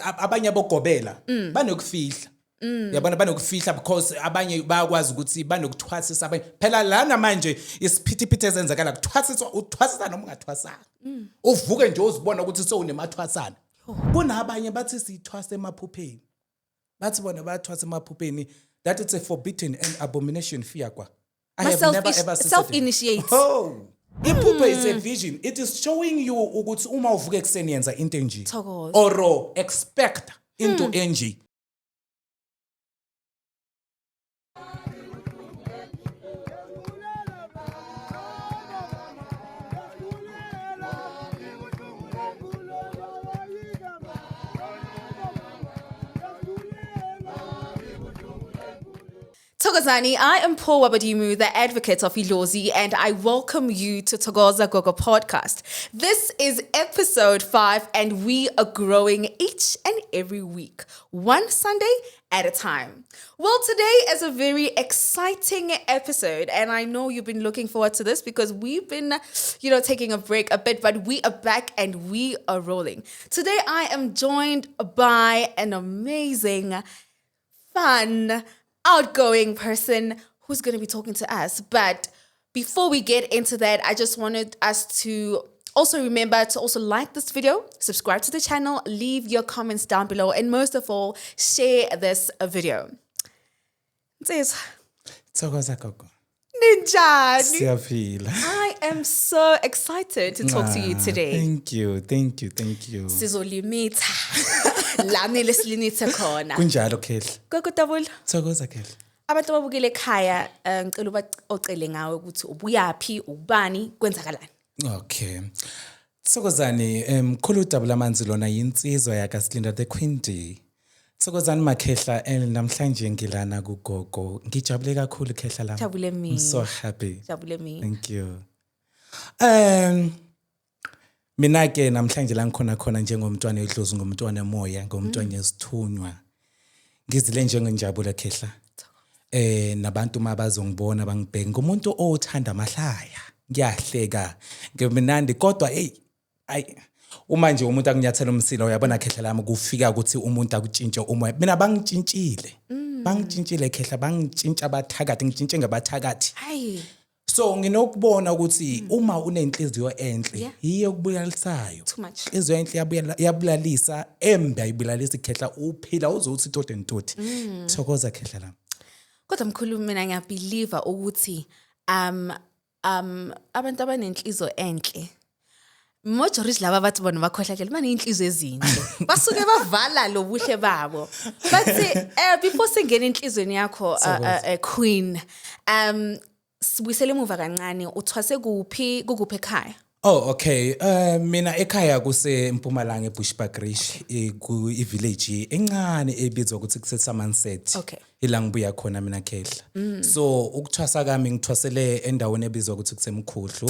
Abanye abogobela banokufihla. Yabona, banokufihla because abanye bayakwazi ukuthi banokuthwasisa abanye. Phela lana manje isiphithiphithi ezenzakala, kuthwasiswa, uthwasisa noma ungathwasanga. Uvuke nje uzibona ukuthi sewunemathwasana. Kunabanye bathi sithwasa emaphupheni. Bathi bona bayathwasa emaphupheni, that it's a forbidden and abomination, fear kwa. I have never ever seen Self-initiate. Oh. Iphupho is a vision. It is showing you ukuthi uma uvuka ekuseni yenza into enje. Thokoza. Or expect into enje. Thokozani, I am Paul Wabadimu, the advocate of Idlozi, and I welcome you to Thokoza Gogo podcast. This is episode 5, and we are growing each and every week, one Sunday at a time. Well, today is a very exciting episode, and I know you've been looking forward to this because we've been taking a break a bit, but we are back and we are rolling. Today, I am joined by an amazing, fun, outgoing person who's going to be talking to us. But before we get into that, I just wanted us to also remember to also like this video, subscribe to the channel, leave your comments down below, and most of all, share this video. Nsizwa, Thokoza, gogo. Ninjani? Siyaphila. I am so excited to talk to you Ah, today. Thank you, thank you, thank you. Sizolimitha la kumele silimithe khona. Kunjalo, Khehla. Gogo Dabula. Thokoza, Khehla. Abantu ababukele ekhaya, ngicela ubaxoxele ngawe ukuthi ubuyaphi, ubani, kwenzakalani. Okay. Thokozani, mkhulu Dabula Manzi lona, yinsizwa yakaSilinda, the Queen D. Thokozani makhehla, and namhlanje ngilana kugogo. Ngijabule kakhulu, khehla lami. Jabule mina. I'm so happy. Jabule mina. Thank you. Mina ke namhlanje la ngikhona khona njengomntwana edlozi, ngomntwana emoya, ngomntwana esithunywa. Ngizile njengenjabulo, khehla. Nabantu mabazongibona bangibheke ngumuntu othanda amahlaya. Ngiyahleka. Ngimnandi kodwa hey, ay, uma nje umuntu akunyathela umsila, uyabona khehla lami, kufika ukuthi umuntu akutshintshe umoya. Mina bangitshintshile. Bangitshintshile, khehla, bangitshintsha abathakathi, ngitshintshe ngabathakathi. Hayi. So nginokubona ukuthi uma unenhliziyo enhle yiyo okubulalisayo. Too much. Inhliziyo enhle iyabulalisa, embi ayibulalisi, khehla, uphila uzothi toti ntoti. Thokoza, khehla lami. Kodwa mkhulu, mina ngiyabelieve ukuthi abantu abanenhliziyo enhle, majority laba bathi bona bakhohlakele baney'nhliziyo ezinhle, basuke bavala lo buhle babo. But before singena enhliziyweni yakho, queen, sibuyisele emuva kancane, uthwase kuphi, kukuphi ekhaya? Oh, okay. Mina ekhaya kuse Mpumalanga, eBushbuckridge, ku village encane ebizwa ukuthi kuse Somerset. Ila ngibuya khona mina, khehla. So ukuthwasa kami, ngithwasele endaweni ebizwa ukuthi kusemkhuhlu.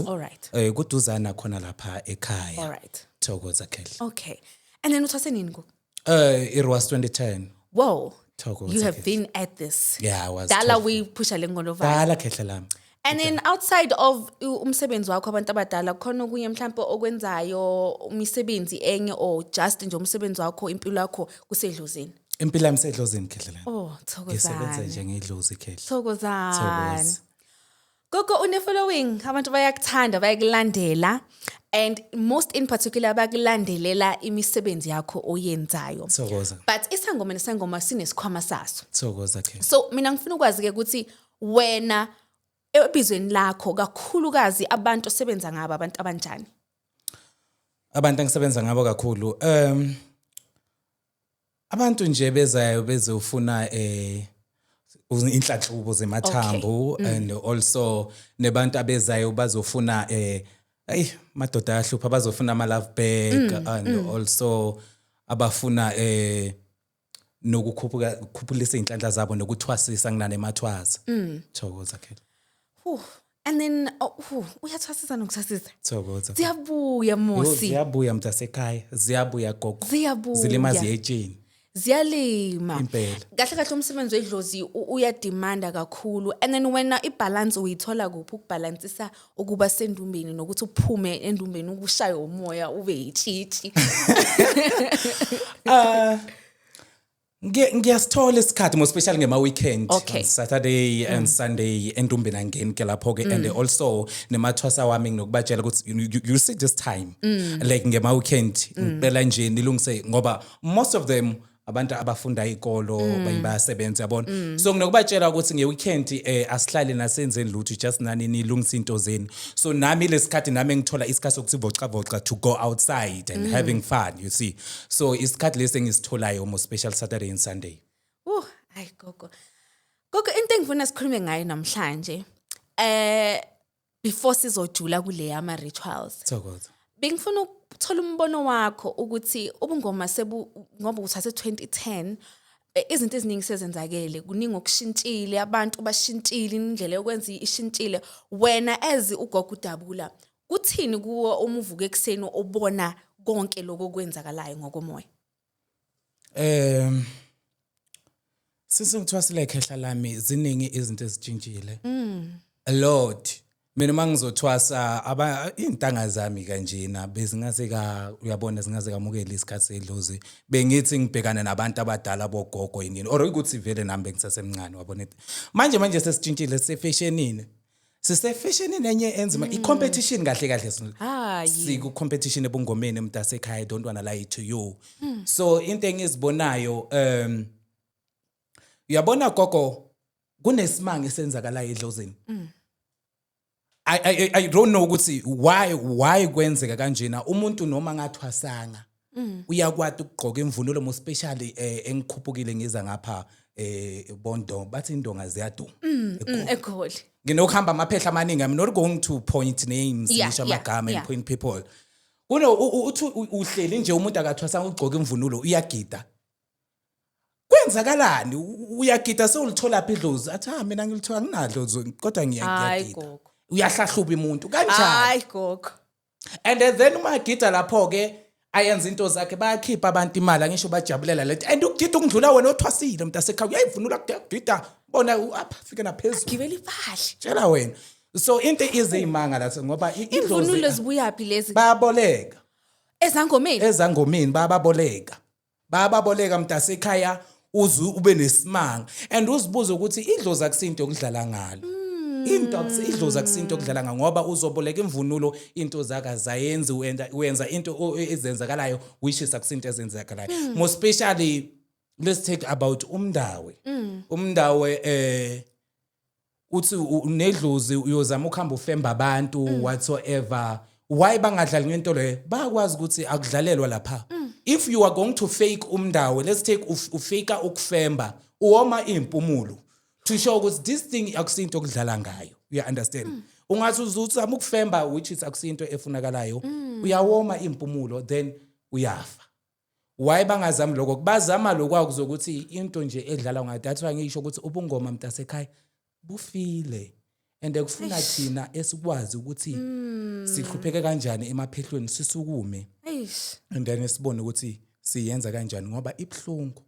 Kuduzana khona lapha ekhaya. Thokoza, khehla. Okay, and then uthwase nini ku? It was 2010. Whoa. Thokoza, You have khehla. been at this. Yeah, I was Dala 12. uyiphusha le nqolovana. Dala, khehla lami. And then outside of umsebenzi wakho, abantu abadala, khona okunye mhlawumbe okwenzayo, imisebenzi enye, or just nje umsebenzi wakho, impilo yakho kusedlozini? Impilo yami isedlozini, khehla lami. Oh, Ngisebenza thokozani. nje ngedlozi, khehla. Thokozani. Thokoza. Gogo, une following, abantu bayakuthanda, bayakulandela, and most in particular bayakulandelela imisebenzi yakho oyenzayo. Thokoza. But isangoma nesangoma sinesikhwama saso. Thokoza, khehla. So mina ngifuna ukwazi ke ukuthi wena ebizweni lakho, kakhulukazi abantu osebenza ngabo, abantu abanjani? Abantu engisebenza ngabo kakhulu, abantu nje bezayo bezofuna inhlanhlubo zemathambo, and also nebantu abezayo bazofuna ayi, madoda ayahlupha, bazofuna ama love bag, and also abafuna nokukhuphuka, kukhuphulisa inhlanhla zabo nokuthwasisa nginanemathwasa. Thokoza, khehla. Whew. And then, oh, whew, uyathwasisa nokuthwasisa. Thokoza. Ziyabuya Yo, mosi. Ziyabuya mntasekhaya, ziyabuya gogo. Ziyabuya. Zilima ziyetsheni. Ziyalima. Impela. Kahle kahle umsebenzi wedlozi uyademanda kakhulu, and then wena ibalance uyithola kuphi, ukubalansisa ukuba sendumbeni nokuthi uphume endumbeni ukushaye umoya ube yitshitshi? Ngiyasithola isikhathi, more especially ngema weekend, on Saturday and Sunday endumbeni angeni ke lapho ke, and also nemathwasa wami nginokubatshela ukuthi you see this time, like ngema weekend ngicela nje nilungise, ngoba most of them abantu abafunda ikolo, abanye bayasebenza, yabona. So nginokubatshela ukuthi nge-weekend asihlale nasenzeni lutho, just nani nilungise into zenu. So nami lesikhathi nami ngithola isikhathi sokuthi voca voca, to go outside and having fun, you see. So isikhathi lesi engisitholayo, more special Saturday and Sunday. Hayi gogo. Gogo, into engifuna sikhulume ngayo namhlanje, before sizojula kule yama rituals. Thokoza. Bengifuna ukuthola umbono wakho ukuthi ubungoma sebu, ngoba uthathe 2010, izinto eziningi sezenzakele, kuningi okushintshile, abantu bashintshile, indlela yokwenza ishintshile. Wena as ugogo uDabula, kuthini kuwo uma uvuka ekuseni ubona konke lokho okwenzakalayo ngokomoya? Since ngithwasile, khehla lami, ziningi izinto ezitshintshile. A lot. Mina mangizothwasa, aba intanga zami kanjena bezingaze ka, uyabona, zingaze kamukela isikhathi sedlozi. Bengithi ngibhekana nabantu abadala, bogogo yini, or ukuthi vele nami bengisasemncane, wabona. Manje sesitshintshile, sesefashionini. Sisefashionini enye enzima, i-competition kahle kahle. Hayi. Siku competition ebungomeni, mntasekhaya, I don't wanna lie to you. So into engizibonayo, uyabona gogo, kunesimanga esenzakalayo edlozini. I don't know ukuthi why kwenzeka kanjena. Umuntu noma ngathwasanga uyakwati ukugqoka imvunulo, mo especially engikhuphukile ngiza ngapha, bondo bathi indonga ziyaduma. EGoli. Nginokuhamba amaphehla amaningi. I'm not going to point names, ngisho amagama and point people. Kuno uthi uhleli nje, umuntu akathwasanga, ugqoka imvunulo, uyagida. Kwenzakalani? Uyagida, sewulithola phi idlozi? Athi, "Ah, mina ngilithola, nginadlozi, kodwa Hayi, ngiyagida." gogo. Uyahlahluba umuntu kanjani? Hayi gogo. And then uma agida lapho ke, ayenza into zakhe, bayakhipha abantu imali, angisho bajabulela lento, and ukugida ukudlula wena othwasile, mntasekhaya. Uyayivunula, kugida bona apha fike naphezulu. Gibela impahla. Tshela wena. So into izeyimanga la, ngoba Imvunulo idlozi zibuyaphi lezi? Bayaboleka. Ezangomeni. Ezangomeni bayababoleka, bayababoleka, mntasekhaya. Uze ube nesimanga and uzibuze ukuthi idlozi akusinto yokudlala ngalo. Into idlozi akusinto yokudlala ngayo, ngoba uzoboleka imvunulo, into zakhe azayenzi, wenza into ezenzakalayo, which is akusinto ezenzakalayo. More especially, let's take about umndawe. Umndawe, uthi unedlozi, uyozama ukuhamba ufemba abantu whatsoever. Why bangadlali ngento leyo? Bayakwazi ukuthi akudlalelwa lapha. If you are going to fake umndawe, let's take ufake ukufemba, uwoma impumulo to show ukuthi this thing akusinto okudlala ngayo, you understand? Ungathi uzama ukufemba, which is akusinto efunakalayo, uyawoma impumulo, then uyafa. Why bangazami lokho? Bazama lokho kuzokuthi into nje edlala ngayo. That's why ngisho ukuthi ubungoma, mntasekhaya, bufile, and kufuna thina esikwazi ukuthi sihlupheke kanjani emaphehlweni, sisukume Eish. and then sibone ukuthi siyenza kanjani, ngoba ibhlungu.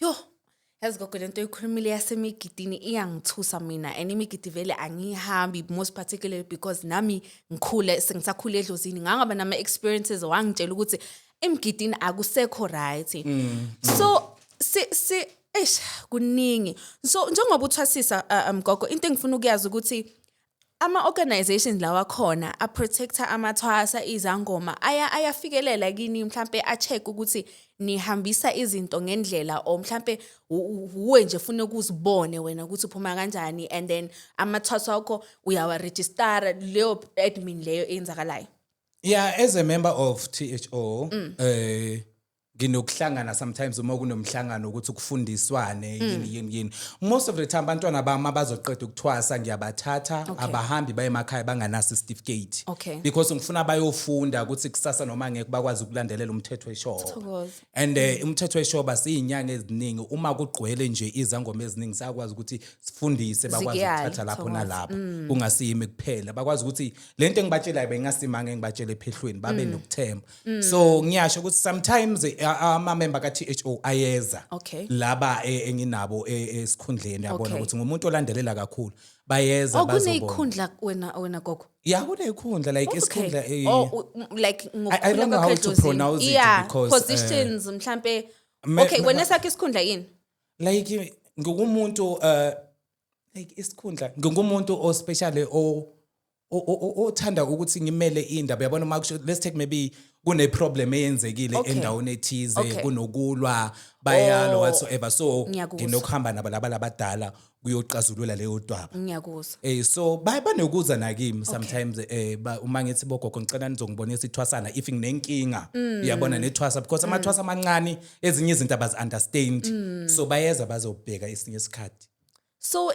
Yo, yazi gogo, lento oyikhulumile yasemigidini iyangithusa mina, and imigidi vele angiyihambi, most particularly because nami ngikhule, sengisakhule edlozini, ngangaba nama-experiences wangitshela ukuthi emgidini akusekho right. So si eish, kuningi. So njengoba uthwasisa, gogo, into engifuna ukuyazi ukuthi ama-organizations lawa khona aprotecta amathwasa, izangoma, aya ayafikelela kini mhlampe a-check ukuthi nihambisa izinto ngendlela, or mhlampe uwe nje funa ukuzibone wena ukuthi uphuma kanjani, and then amathwasa wakho uyawarejistara, leyo admin leyo eyenzakalayo? Yeah, as a member of THO, nginokuhlangana sometimes uma kunomhlangano ukuthi kufundiswane yini yini yini. Most of the time abantwana bami abazoqeda ukuthwasa ngiyabathatha, abahambi baye emakhaya banganaso certificate. Because ngifuna bayofunda ukuthi kusasa noma ngeke bakwazi ukulandelela umthetho weshoba. Thokoza. And umthetho weshoba, siyinyanga eziningi, uma kugcwele nje izangoma eziningi, sakwazi ukuthi sifundise, bakwazi Zikuyale, ukuthatha lapho thokoza. nalapho, kungasiyimi kuphela, bakwazi ukuthi lento engibatshelayo bengasimanga engibatshele ephehlweni, babe nokuthemba. So ngiyasho ukuthi sometimes Ama-member ka-THO ayeza. Laba enginabo esikhundleni, yabona, ukuthi ngumuntu olandelela kakhulu, bayeza Oh, bazobona. Kuneyikhundla wena gogo? Ya, kuneyikhundla, like isikhundla, Oh, like I don't know how to pronounce it because, positions mhlambe. Okay, wena sakhe isikhundla yini? Like ngumuntu, like isikhundla, ngingumuntu o-special othanda ukuthi ngimele indaba, yabona. Uma kusho, let's take maybe kune problem eyenzekile endaweni ethize, kunokulwa, bayalo, whatsoever, so Ngiyakuzwa. nginokuhamba nabo laba labadala kuyoxazulula leyo daba. Ngiyakuzwa. So baye banokuza nakimi sometimes, uma ngithi, "Bogogo, ngicela nizongibonisa ithwasana if nginenkinga," uyabona, nethwasa, because amathwasa amancane ezinye izinto abazi-understand, so bayeza bazobheka esinye isikhathi. So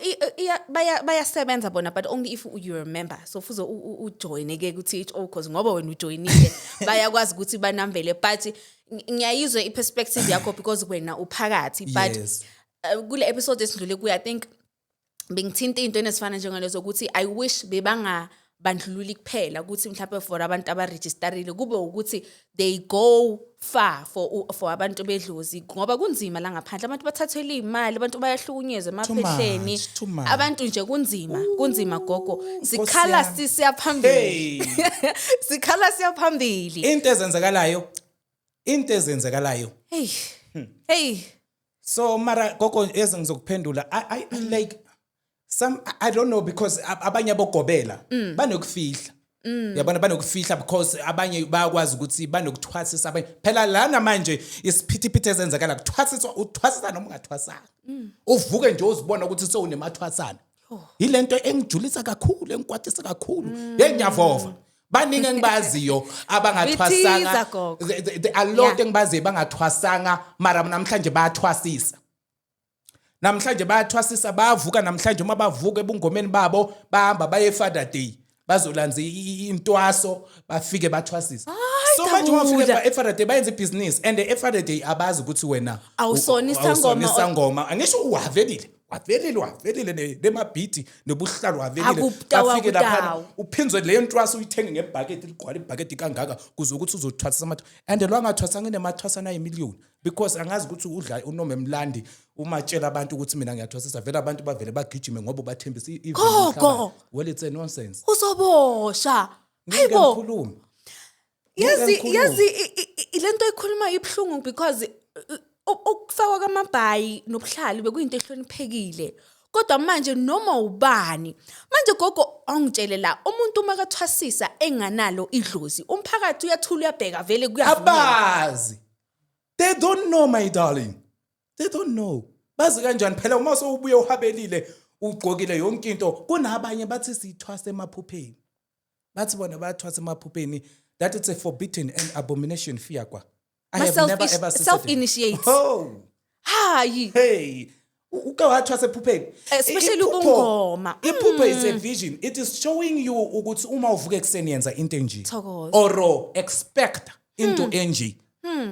bayasebenza bona, but only if you remember. So fuze ujoyine ke ku-THO, because ngoba wena ujoyinile bayakwazi ukuthi banambele, but ngiyayizwa i-perspective yakho because wena uphakathi, but kule episode esidlule kuyo, I think bengithinta into ezifana njengalezo, ukuthi I wish bebangabandlululi kuphela ukuthi mhlawumbe for abantu abaregisterile, kube ukuthi they go far for abantu bedlozi, ngoba kunzima la ngaphandle, abantu bathathelwe iy'mali, abantu bayahlukunyezwa emaphehleni. Much, too much. Abantu nje kunzima, kunzima gogo, sikhala Nkosi yami. Siya phambili. Hey. Sikhala siya phambili. Into ezenzakalayo, into ezenzakalayo. Hey, hey. So mara gogo, eze ngizokuphendula, I like some, I don't know, because abanye abogobela banokufihla, yabona, banokufihla because abanye bayakwazi ukuthi banokuthwasisa abanye. Phela lana manje isiphithiphithi ezenzakala, kuthwasiswa, uthwasisa noma ungathwasanga, uvuke nje uzibona ukuthi sewunemathwasana. Yilento engijulisa kakhulu, engikwatisa kakhulu. Hey, ngiyavova, baningi engibaziyo abangathwasanga. Bithiza, gogo. A lot engibaziyo bangathwasanga, mara namhlanje bayathwasisa, namhlanje bayathwasisa. Bayavuka namhlanje, uma bavuka ebungomeni babo, bahamba baye e-Father Day, bazolanza intwaso, bafike bathwasisa. So manje uma ufika Dabula. e-Father Day, bayenza ibhizinisi, and e-Father Day abazi ukuthi wena Awusona isangoma. Awusona isangoma. Angisho uwavelile, wavelile, wavelile nemabhidi nobuhlalo, wavelile. Akutawu, Bafike laphana, akutawu. uphinzwe leyo ntwaso, uyithenge ngebhakede, ligqwala ibhakede kangaka, kuze ukuthi uzothwasisa and lo angathwasanga inemathwasana ayimiliyoni, because angazi ukuthi udla unoma emlandi. Uma tshela abantu ukuthi mina ngiyathwasisa, vele abantu bavele bagijime ngoba bathembisa Gogo! Well, it's a nonsense. Uzobosha. Ngeke Hayibo. ngikhulume. Ngeke Yazi, ngikhulume. yazi, lento oyikhulumayo ibuhlungu, because ukufakwa kwamabhayi nobuhlali bekuyinto ehloniphekile, kodwa manje noma ubani manje. Gogo, awungitshele la, umuntu uma kathwasisa enganalo idlozi, umphakathi uyathula, uyabheka, vele kuyavunyelwa? Abazi, they don't know, my darling, they don't know. Bazi kanjani phela uma sewubuye uhabelile, ugqokile yonke into? Kunabanye bathi sithwase emaphupheni, bathi bona bayathwasa emaphupheni. That it's a forbidden and abomination, fear kwa I Ma have never ever seen. Self-initiate. Oh. Hayi. Hey, uke wathwasa ephupheni? Especially ubungoma. Iphupho is a vision. It is showing you ukuthi uma uvuka ekuseni, yenza into enje. Thokoza. Or expect into enje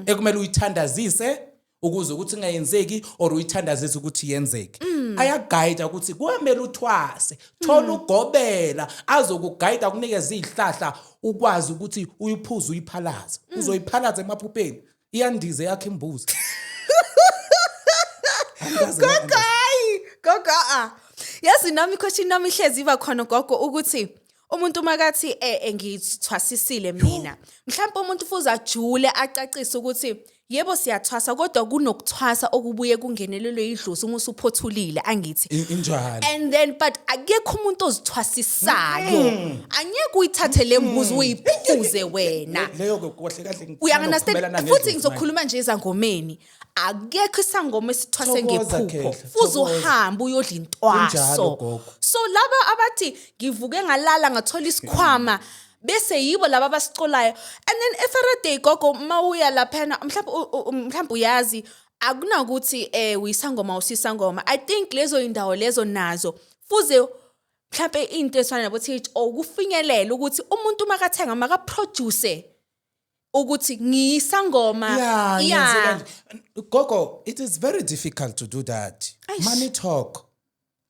ekumele uyithandazise ukuze ukuthi ingayenzeki, or uyithandazise ukuthi yenzeke. Ayaguide ukuthi kuyamele uthwase, thola ugobela azokuguide, akunikeza izihlahla, ukwazi ukuthi uyiphuze, uyiphalaze. Uzoyiphalaza emaphupheni, iyandize yakhe imbuzi. Angikaze Gogo, hayi gogo, a yazi nami i-question nami ihlezi iba khona gogo, ukuthi umuntu makathi ngithwasisile mina, mhlawumbe umuntu fuze ajule, acacise ukuthi yebo, siyathwasa, kodwa kunokuthwasa okubuye kungenelelwe idlozi uma usuphothulile, angithi? Injalo. And then, but akekho umuntu ozithwasisayo, angeke uyithathe le mbuzi uyiphuze wena. Leyo ke kahle kahle Uya-understand? ngikumelana Futhi nedlozi. Ngizokhuluma nje ezangomeni, akekho isangoma esithwase Thokoza, ngephupho. Khehla, Fuze thokoza. uhambe uyodla Kunjalo, intwaso. gogo. So laba abathi ngivuke ngalala ngathola isikhwama, bese yibo laba abasicolayo. And then eFaraday, gogo, mawuya laphana, mhlawumbe mhlawumbe uyazi, akunakuthi uyisangoma, usisangoma. I think lezo indawo lezo nazo fuze mhlawumbe into ezifana nabo THO kufinyelela ukuthi umuntu makathenga makaproduce ukuthi ngiyisangoma. Yeah, ngenze kanje. Gogo, it is very difficult to do that. Eish. Money talk.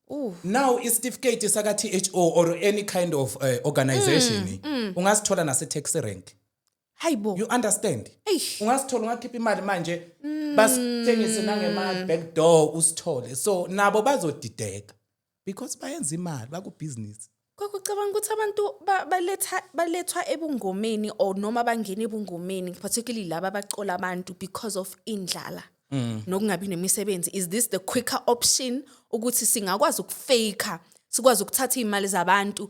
Ooh. Now isitifiketi saka THO or any kind of organization ungasithola nase taxi rank. Hayibo. You understand? Eish. Ungasithola, ungakhipha imali manje, basithengise nangema back door, usithole. So nabo bazodideka because bayenza imali, bakubhizinisi. Gogo, ucabanga ukuthi abantu balethwa ebungomeni or noma bangena ebungomeni, particularly laba abacola abantu, because of indlala nokungabi nemisebenzi? Is this the quicker option ukuthi singakwazi ukufaka, sikwazi ukuthatha iy'mali zabantu,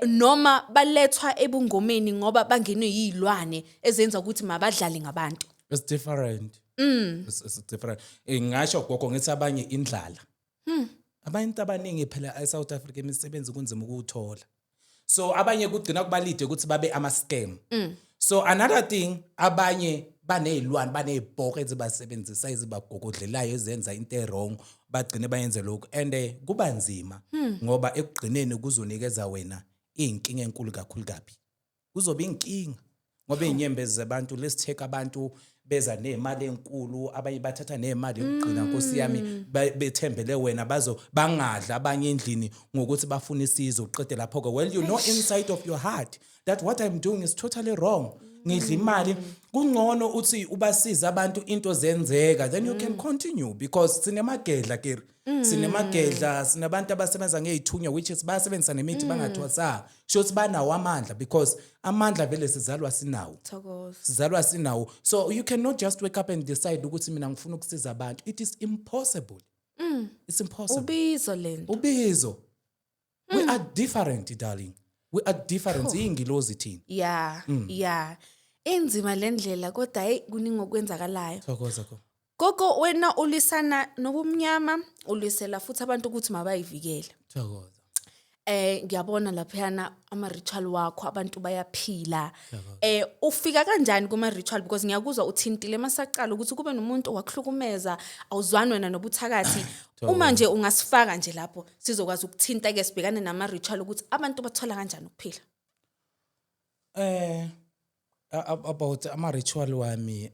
noma balethwa ebungomeni ngoba bangenwe yiy'lwane ezenza ukuthi mabadlale ngabantu? It's different. It's different. Ngingasho, gogo, ngithi abanye indlala. Abantu abaningi phela eSouth Africa imisebenzi kunzima ukuwuthola. So abanye kugcina kubalide ukuthi babe ama scam. So another thing, abanye banezilwane, banezibhoko ezibasebenzisa, ezibagogodlelayo, ezenza into e-wrong, bagcine bayenze lokhu and kuba nzima ngoba ekugcineni kuzonikeza wena inkinga enkulu kakhulu kabi. Kuzoba inkinga ngoba iy'nyembezi zabantu, let's take abantu beza ney'mali enkulu, abanye bathatha ney'mali yokugcina, nkosi yami, bethembele wena, bazo bangadla abanye endlini ngokuthi bafuna isizo. Uqede lapho-ke, well, you know inside of your heart that what I'm doing is totally wrong, ngidla imali. Kungcono uthi ubasize abantu, into zenzeka, then you can continue because sinemagedla keri, sinemagedla, sinabantu abasebenza ngey'thunywa, which is bayasebenzisa nemithi, bangathwasa, sho ukuthi banawo amandla, because amandla vele sizalwa sinawo. Thokoza. Sizalwa sinawo, so you cannot just wake up and decide ukuthi mina ngifuna ukusiza abantu. It is impossible, it's impossible. Ubizo lento. Ubizo. We are different, darling, we are different, iy'ngilozi thina. Yeah, inzima le ndlela, kodwa hey, kuningi okwenzakalayo. Thokoza ko. Gogo, wena ulwisana nobumnyama, ulwisela futhi abantu ukuthi mabayivikele. Thokoza. Ngiyabona laphayana ama ritual wakho, abantu bayaphila. Ufika kanjani kuma ritual? Because ngiyakuzwa uthintile masaqala ukuthi kube nomuntu wakuhlukumeza, awuzwani wena nobuthakathi. Uma nje ungasifaka nje lapho, sizokwazi ukuthinta ke, sibhekane nama ritual ukuthi abantu bathola kanjani ukuphila. About ama ritual wami,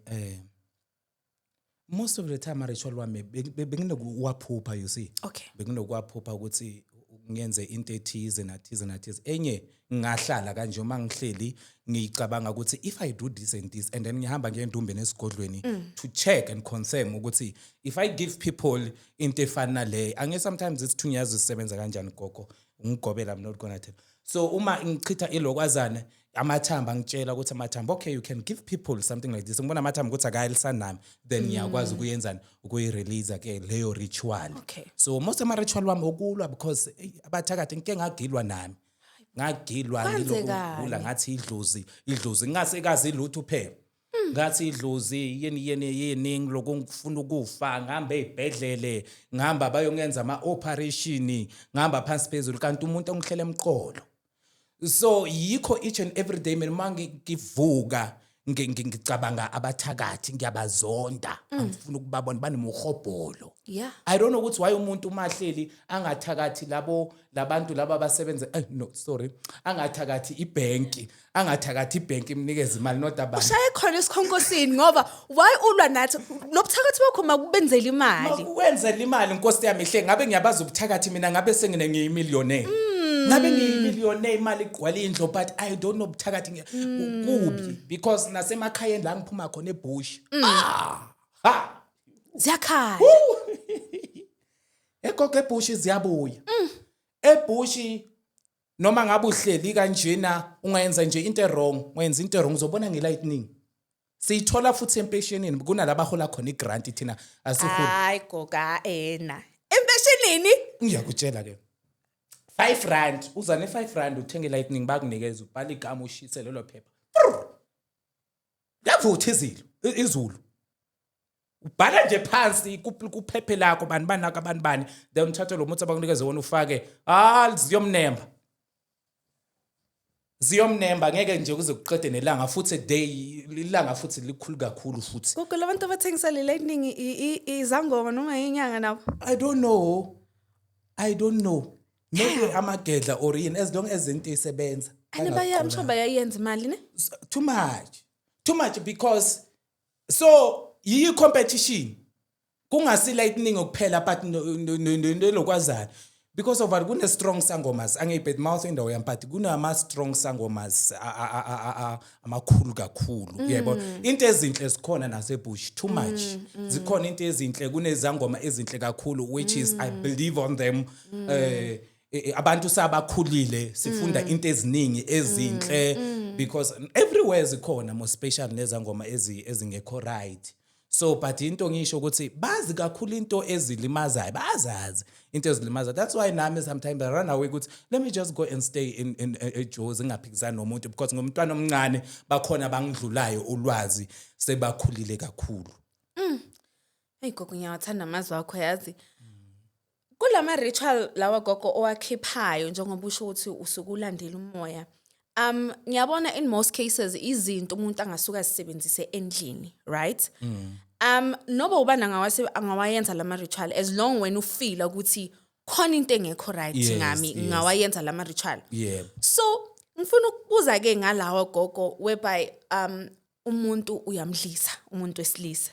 most of the time ama ritual wami benginokuwaphupha, you see. Benginokuwaphupha ukuthi ngiyenze into ethize nathize nathize. Enye ngingahlala kanje, uma ngihleli ngicabanga ukuthi if I do this and this, and then ngihamba ngiye endumbeni, esigodlweni, to check and confirm ukuthi if I give people into efana nale ange. Sometimes isithunywa zisebenza kanjani, gogo, ngigobela, I'm not gonna tell. So uma ngichitha ilokwazana, amathamba ngitshela ukuthi amathamba, okay, you can give people something like this. Ngibona amathamba ukuthi akayilisani nami, then ngiyakwazi ukuyenzani, ukuyi-release ke leyo ritual. So most ama-ritual wami okulwa because abathakathi, ngike ngagilwa nami, ngagilwa. Kwenzekani? Ngilokugula, ngathi idlozi, idlozi, ngingasekazi lutho phela, ngathi idlozi, yini yini yini, ngiloku ngifuna ukufa, ngihamba ey'bhedlele, ngihamba bayongenza ama-operation, ngihamba phansi phezulu, kanti umuntu ongihlele emqolo. So yikho each and every day mina uma ngivuka ngicabanga abathakathi, ngiyabazonda, angifuni ukubabona, banemuhobholo. I don't know ukuthi why umuntu umahleli angathakathi labo labantu laba abasebenza, no, sorry, angathakathi ibhenki, angathakathi ibhenki imnikeze imali, not abantu. Ushaye khona esikhonkosini, ngoba why ulwa nathi? Lobuthakathi bakho makubenzela imali. Makuwenzela imali, nkosi yami hle, ngabe ngiyabaza ubuthakathi mina, ngabe sengine ngiyimillionaire, ngabe ngiyimillionaire, imali igcwala indlu, but I don't know, ubuthakathi kubi because nasemakhayeni la ngiphuma khona ebush, ah ha. Ziyakhala. Egogo, ebush ziyabuya, ebush noma ngabe uhleli kanjena, ungayenza nje into wrong, ungayenza into wrong, uzobona nge-lightning. Siyithola futhi empeshenini kunalaba hola khona igrant, thina asiholi. Hayi goga, ena empeshenini? Ngiyakutshela ke, R5, uza ne-R5, uthenge i-lightning, bakunikeza, ubhala igama, ushise lelo phepha, yavutha izulu, izulu. Ubhala nje phansi kuphephe lakho, bani banaka bani bani, then uthathe lo muthi abakunikeze wona, ufake, ah, ziyomnemba, ziyomnemba, ngeke nje kuze kuqede nelanga futhi day, ilanga futhi likhulu kakhulu futhi. Gogo, labantu abathengisa le lightning izangoma noma inyanga nabo? I don't know. I don't know. Maybe amagedla or yini, as long as into isebenza. Ane baya, I'm sure bayayenza imali ne. Too much. Too much, because so yi competition. Kungasi lightning kuphela, but no lokwazana. Because of what, kune-strong sangomas, angiyi-bad mouth indawo yami, but kunama-strong sangomas amakhulu kakhulu, yebo. Into ezinhle zikhona nasebush, too much zikhona into ezinhle, kunezangoma ezinhle kakhulu, which is I believe on them. Abantu sabakhulile, sifunda into eziningi ezinhle because everywhere zikhona, more special nezangoma ezingekho right. So but into ngisho ukuthi bazi kakhulu into ezilimazayo, bazazi into ezilimazayo. That's why nami sometimes I run away ukuthi let me just go and stay in eJozi, ngingaphikisani nomuntu, because ngumntwana omncane, bakhona bangidlulayo ulwazi, sebakhulile kakhulu. Hey gogo, ngiyawathanda amazwi akho, yazi. Kulama ritual lawa gogo owakhiphayo, njengoba usho ukuthi usuke ulandela umoya. Ngiyabona in most cases izinto umuntu angasuka azisebenzise endlini, right? Noba ubani angawayenza lama ritual as long wena ufeel ukuthi khona into engekho right ngami, ngawayenza lama ritual. So ngifuna ukubuza ke ngalawa gogo whereby umuntu uyamdlisa umuntu wesilisa.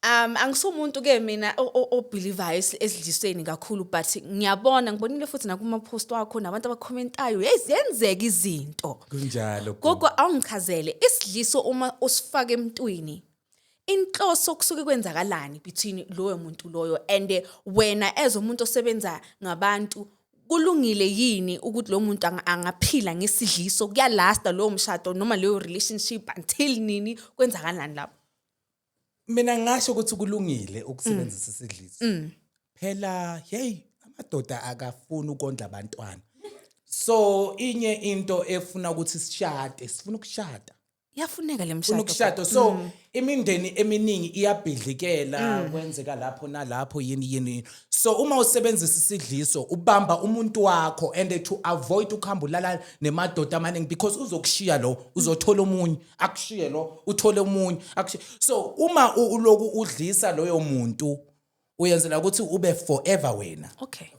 Angisumuntu ke mina obelievayo esidlisweni kakhulu, but ngiyabona, ngibonile futhi nakuma post wakho nabantu abacommentayo, hey, ziyenzeka izinto. Kunjalo. Gogo, awungichazele isidliso uma usifaka emntwini. Inhloso kusuke kwenzakalani between loyo muntu loyo and wena as umuntu osebenza ngabantu, kulungile yini ukuthi lo muntu angaphila ngesidliso, kuyalasta lowo mshado noma leyo relationship until nini, kwenzakalani lapho? Mina ngingasho ukuthi kulungile ukusebenzisa isidliso. Phela hey, amadoda akafuni ukondla abantwana, so inye into efuna ukuthi sishade, sifuna ukushada. Iyafuneka le funa mshado. Ukushada. So imindeni eminingi iyabhidlikela, kwenzeka lapho nalapho, yini yini. So uma usebenzisa isidliso ubamba umuntu wakho and to avoid ukuhamba ulala nemadoda amaningi, because uzokushiya lo, uzothola omunye, akushiye lo, uthole omunye, akushiye. So uma uloku udlisa loyo muntu, uyenzela ukuthi ube forever wena,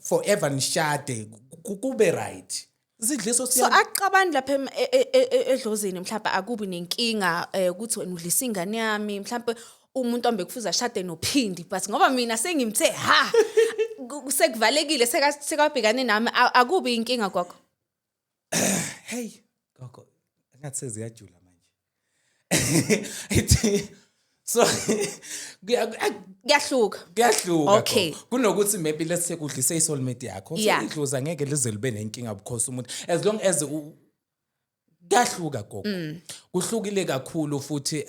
forever nishade, kube right. Isidliso So akuxabani lapha edlozini mhlawumbe, akubi nenkinga ukuthi wena udlisa ingane yami, mhlawumbe umuntu ambe kufuze ashade nophindi, but ngoba mina sengimthe ha sekuvalekile, sekabhekane nami, akubi inkinga gogo? Hey gogo, ngathi seziyajula manje. Ithi so Kuyahluka. Kuyahluka. Gogo. Kunokuthi maybe let's say kudlise i-soulmate yakho, so idlozi angeke lize libe nenkinga because umuntu as long as kuyahluka gogo, kuhlukile kakhulu futhi.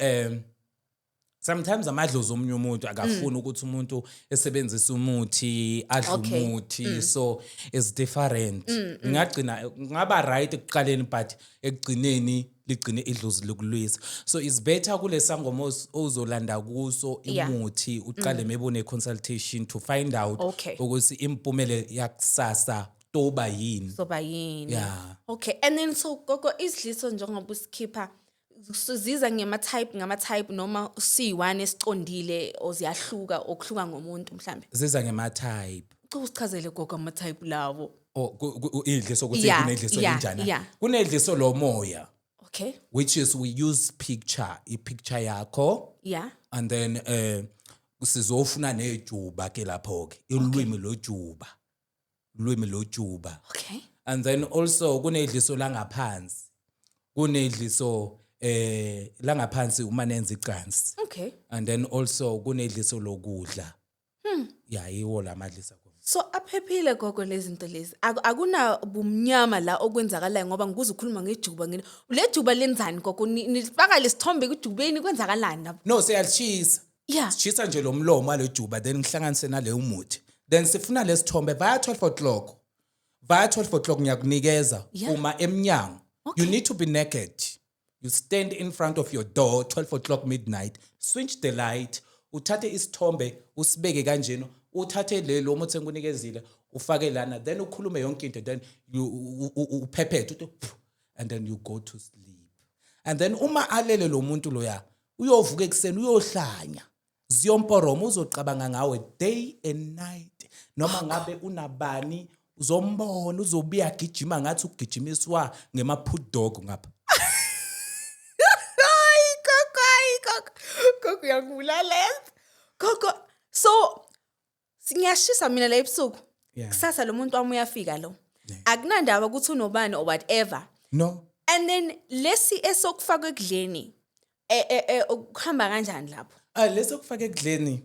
Sometimes amadlozi omunye umuntu akafuni ukuthi umuntu esebenzise umuthi, adle umuthi, so it's different. Ngagcina ngaba right ekuqaleni, but ekugcineni ligcine idlozi lokulwisa. So it's better kule sangoma ozolanda kuso imuthi, uqale maybe une consultation to find out ukuthi impumelo yakusasa toba yini. Soba yini. Yeah. Okay, and then so gogo, isidliso njengoba usikhipha, so ziza ngema-type ngama-type noma siyi-one esicondile, or ziyahluka, okuhluka ngomuntu mhlambe? Ziza ngema-type. Cela usichazele gogo ama-type lawo. Oh, idliso ukuthi kunedliso elinjani? Yeah. Kunedliso lomoya, which is we use picture, i-picture yakho, and then sizofuna nejuba ke lapho ke, ulwimi lojuba, ulwimi lojuba. And then also kunedliso langaphansi, kunedliso langaphansi uma nenza icansi. And then also kunedliso lokudla. Yeah, yiwo lamadliso. So aphephile gogo lezi zinto lezi? Akuna bumnyama la okwenzakalayo? Ngoba ngikuze ukhuluma ngejuba, ngene le juba lenzani gogo? Nifaka lesithombe kujubeni, kwenzakalani lapho? No, siyalishisa. Sishisa nje lo mlomo wale juba, then ngihlanganise naleyo muthi, then sifuna lesithombe via 12 o'clock. Via 12 o'clock ngiyakunikeza. Uma emnyango, you need to be naked. You stand in front of your door 12 o'clock midnight, switch the light, uthathe isithombe usibeke kanjena, uthathe lelo muthi engikunikezile ufake lana, then ukhulume yonke into, then you uphephethe uthi phu, and then you go to sleep. And then uma alele lo muntu loya, uyovuka ekuseni, uyohlanya, ziyomporoma, uzocabanga ngawe day and night. Noma ngabe unabani, uzombona, uzobuya gijima ngathi ugijimiswa ngema-put dog ngapha. Hayi gogo, hayi gogo, gogo, uyangibulala yazi gogo. So ngiyashisa mina la ebusuku. Kusasa lo muntu wami uyafika lo, akunandaba ukuthi unobani or whatever. No. And then lesi esokufakwa ekudleni, kuhamba kanjani lapho? Ah, leso kufaka ekudleni,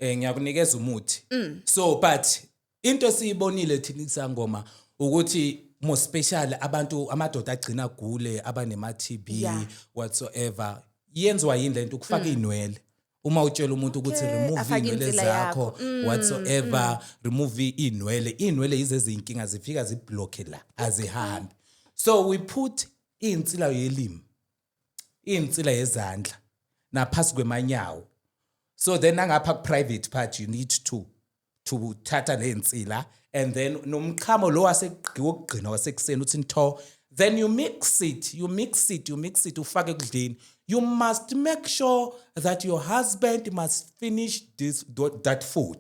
ngiyakunikeza umuthi. So but into esiyibonile thina isangoma ukuthi more special abantu, amadoda agcina gule abanema TB whatsoever, yenziwa yini lento ukufaka inwele? Uma utshela umuntu ukuthi remove Afake inwele insila zakho, yakho. Whatsoever, remove inwele. Inwele yizezinkinga, zifika ziblocke la, azihambi. So we put insila yelimi, insila yezandla, naphasi kwemanyawo. So then angapha ku-private part you need to thatha le nsila and then nomchamo lo wokugcina wasekuseni uthi ntho, then you mix it, you mix it, you mix it, ufake ekudleni. You must make sure that your husband must finish this that food,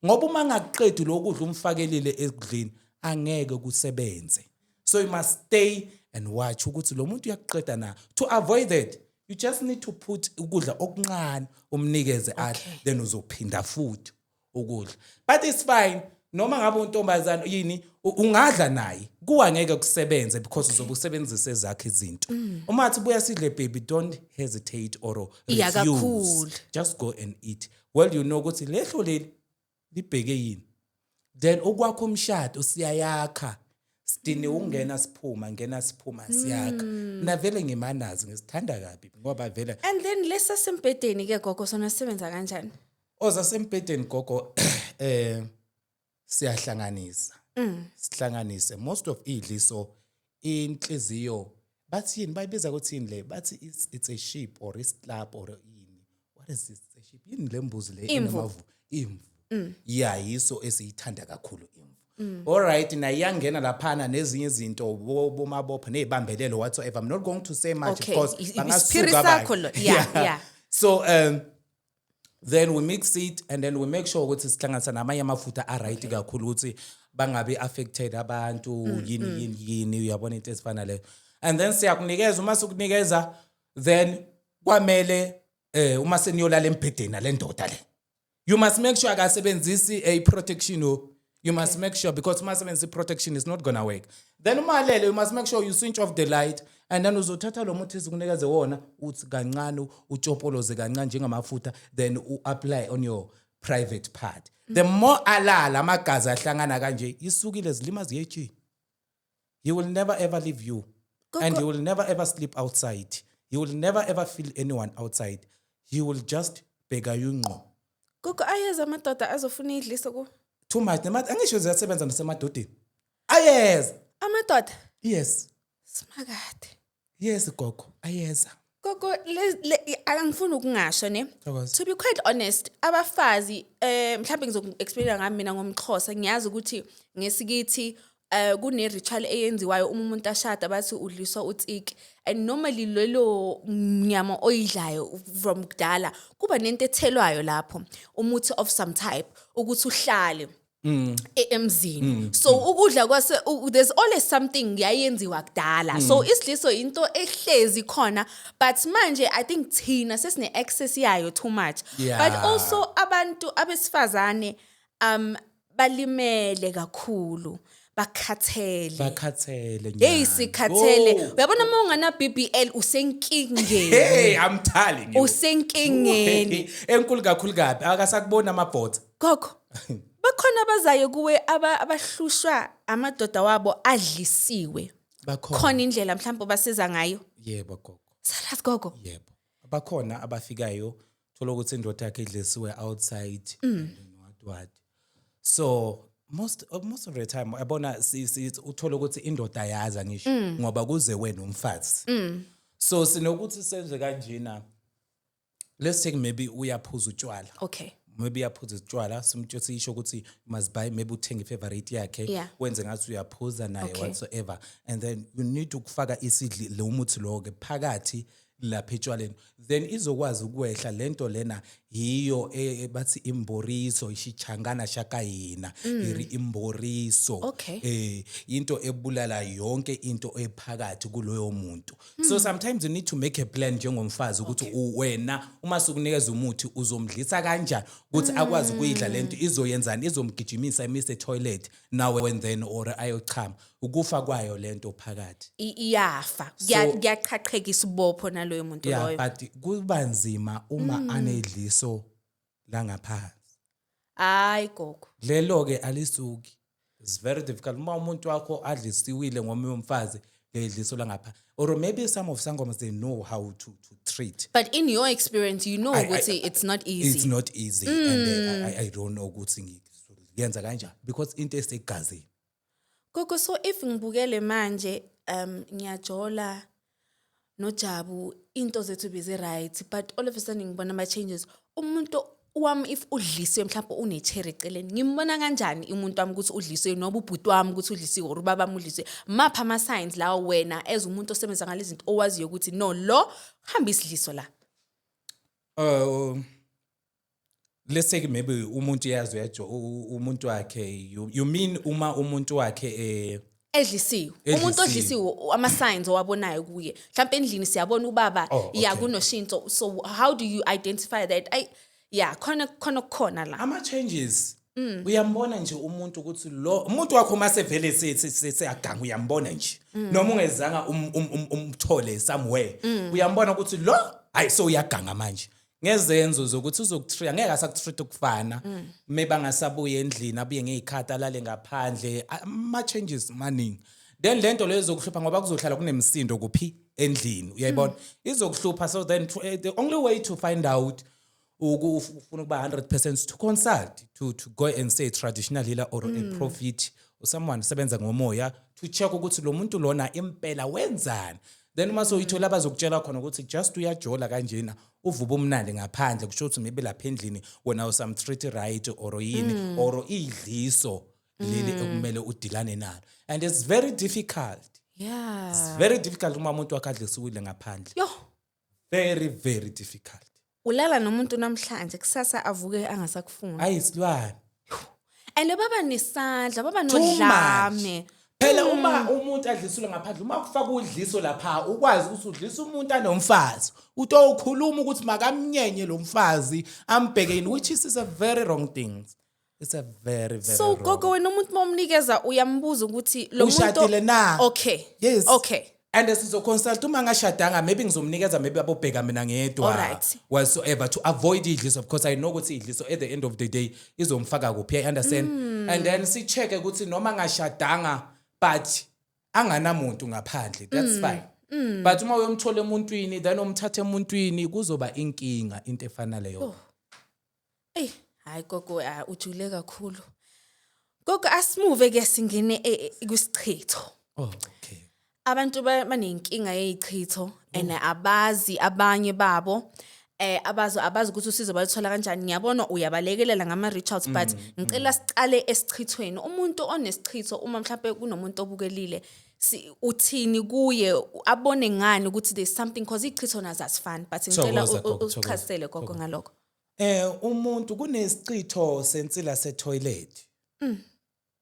ngoba uma ngakuqedi lokudla umfakelile ekudleni, angeke kusebenze. So you must stay and watch ukuthi lo muntu uyakuqeda na. To avoid that, you just need to put ukudla okuncane, umnikeze adle, then uzophinda futhi ukudla. But it's fine noma ngabe untombazana yini, ungadla naye, kuwa ngeke kusebenze because uzobe usebenzisa ezakhe izinto. Uma athi, "Buya sidle, baby," don't hesitate or Iya refuse. Kakhulu. Just go and eat. Well, you know ukuthi lehlo leli libheke yini. Then ukwakho umshado siyayakha, sidine ungena siphuma, ngena siphuma, siyakha. Mina vele ngimanazi, ngisithanda kabi ngoba vele And then lesa sembhedeni ke, gogo, sona sisebenza kanjani? Ozasembhedeni, gogo, siyahlanganisa, sihlanganise most of idliso. Inhliziyo bathi yini, bayibiza ukuthi yini le? Bathi it's a sheep or isiklab or yini, what is this? It's a sheep, yini le mbuzi le? Imvu. Enamavu, imvu. Yeah, yiso esiyithanda kakhulu, imvu. All right, na iyangena laphana nezinye izinto, bomabopha nezibambelelo, whatsoever. I'm not going to say much because bangasuka Isiphiri abanye. Sakho lo. So then we mix it and then we make sure ukuthi sihlanganisa namanye amafutha a-right kakhulu ukuthi bangabe affected abantu, yini yini yini, uyabona, into ezifana leyo. And then siyakunikeza. Uma sikunikeza, then kwamele uma seniyolala embhedeni nale ndoda le, you must make sure akasebenzisi a protection o. You must make sure, because uma sebenzisa i-protection is not gonna work. Then uma lele, you must make sure you switch off the light and then uzothatha lo muthi esikunikeze wona, uthi kancane, utshopoloze kancane njengamafutha, then u-apply on your private part. The more alala, amagazi ahlangana kanje, isukile zilima ziyetshini. He will never ever leave you and he will never ever sleep outside. He will never ever feel anyone outside. He will just bheka you ngqo. Gogo, ayeza amadoda azofuna idliso ku? Too much. Angisho ziyasebenza nasemadodeni, ayeza. Amadoda? Yes. Simakade. Yes, gogo, ayeza. Gogo, angifuni ukungasho ne. Thokoza. To be quite honest, abafazi, mhlawumbe ngizoku-explaina ngami mina ngomXhosa, ngiyazi ukuthi ngesikithi kune ritual eyenziwayo uma umuntu ashada, bathi udliswa utsiki, and normally lelo nyama oyidlayo from kudala kuba nento ethelwayo lapho, umuthi of some type ukuthi uhlale emzini. So ukudla kwase there's always something yayenziwa kudala. So isidliso into ehlezi khona, but manje I think thina sesine access yayo too much. But also abantu abesifazane balimele kakhulu, bakhathele. Bakhathele. Hey, Nyana. sikhathele. Oh. Uyabona uma ungana BBL, usenkingeni. Hey, I'm telling you. Usenkingeni. Enkulu kakhulu kabi, akasakubona amabhotha. Gogo, bakhona abazayo kuwe abahlushwa amadoda wabo adlisiwe? Bakhona. Khona indlela mhlawumbe basiza ngayo? Yebo, gogo. Salazi, gogo? Yebo, bakhona abafikayo, thola ukuthi indoda yakhe idlisiwe outside and what what. So most of the time, yabona, uthola ukuthi indoda yaza ngisho ngoba kuze wena umfazi. So sinokuthi senze kanjena. Let's take maybe uyaphuza utshwala. Maybe uyaphuza utshwala, simtsho, sisho ukuthi you must buy, maybe uthenge ifavorite yakhe, wenze ngathi uyaphuza naye, whatsoever, and then you need ukufaka isidli lo muthi lo ke phakathi. Lapha etshwaleni then izokwazi ukwehla lento lena yiyo bathi imboriso ishichangana shakayina iri imboriso. Into ebulala yonke into ephakathi kuloyo muntu. So sometimes you need to make a plan njengomfazi ukuthi wena uma sukunikeza umuthi uzomdlisa kanjani ukuthi akwazi ukuyidla lento. Izoyenzani? Izomgijimisa imise toilet now and then or ayochama, ukufa kwayo lento phakathi. Iyafa. Kuyaqhaqheka isibopho naloyo muntu loyo. But kuba nzima uma anedliso langaphansi. Hayi gogo. Lelo ke alisuki. It's very difficult uma umuntu wakho adlisiwile ngomunye umfazi ngedliso langapha, or maybe some of sangomas, they know how to treat. But in your experience, you know ukuthi it's not easy. It's not easy and I don't know ukuthi ngiyenza kanjani because into esegazini. Gogo, so if ngibukele manje, ngiyajola noJabu, into zethu bezi right, but all of a sudden ngibona ama changes. Umuntu wami if udlisiwe, mhlawumbe une-cherry eceleni, ngimbona kanjani umuntu wami ukuthi udlisiwe, noma ubhuti wami ukuthi udlisiwe, or ubaba wami udlisiwe? Maphi ama-signs lawo wena as umuntu osebenza ngalezi zinto owaziyo ukuthi no, lo hamba isidliso la? Let's say maybe umuntu yazi uyajo umuntu wakhe, you mean uma umuntu wakhe Edlisiwe, umuntu Edlisiwe. odlisiwe, ama-signs owabonayo kuye, mhlawumbe endlini siyabona ubaba. Oh, okay. Ya, kunoshintsho. So how do you identify that? Ay, ya, khona khona kukhona la. Ama-changes uyambona nje umuntu ukuthi lo umuntu wakho uma sevele seyaganga, uyambona nje noma ungezanga umthole somewhere, uyambona ukuthi lo hayi, so uyaganga manje ngezenzo zokuthi uzokutreat, angeke asakutreat ukufana, maybe angasabuye endlini, abuye ngey'khathi, alale ngaphandle. Ama-changes maningi. Then lento leyo izokuhlupha ngoba kuzohlala kunemisindo kuphi? Endlini, uyayibona, izokuhlupha. So then the only way to find out ufuna ukuba 100% to consult, to go and say traditional healer or a prophet or someone sebenza ngomoya to check ukuthi lo muntu lona impela wenzani. Then uma soyithola bazokutshela khona ukuthi just uyajola kanjena, uvuba umnandi ngaphandle, kusho ukuthi maybe lapha endlini wena usamtreat right or yini or idliso leli ekumele udilane nalo, and it's very difficult. It's very difficult uma umuntu wakhe adlisiwile ngaphandle. Yo. Very, very difficult. Ulala nomuntu namhlanje, kusasa avuke angasakufuni. Ayisilwane. And baba nesandla, baba Too much. nodlame. Phela uma umuntu adlisiwe ngaphandle, uma kufaka udliso lapha, ukwazi ukuthi udlisa umuntu anomfazi, uto ukhuluma ukuthi makamnyenye lo mfazi, ambheke yini, which is a very wrong thing. It's a very, very So wrong. gogo, wena umuntu mawumnikeza uyambuza ukuthi lo muntu Ushadile na? Okay. Yes. And sizoconsult. Uma ngashadanga, maybe ngizomnikeza, maybe abobheka mina ngedwa whatsoever, to avoid idliso, because I know ukuthi idliso at the end of the day izomfaka kuphi, I understand. And then si-check ukuthi noma ngashadanga but anganamuntu ngaphandle, that's fine, but uma uyomthola emuntwini, then umthathe emuntwini, kuzoba inkinga, into efana leyo. Ey, hayi gogo, ah, ujule kakhulu. Gogo, asimove ke singene kwisichitho. Oh, okay. Abantu banenkinga yezichitho and abazi abanye babo abazi ukuthi usizo bayithola kanjani. Ngiyabona uyabalekelela ngama rituals, but ngicela sicale esichithweni. Umuntu onesichitho, uma mhlawumbe kunomuntu obukelile, uthini kuye? Abone ngani ukuthi there's something? Because ichitho nazo asifani, but ngicela Thokoza, gogo, thokoza. usichazisele gogo ngalokho. Umuntu kunesichitho sensila setoilet.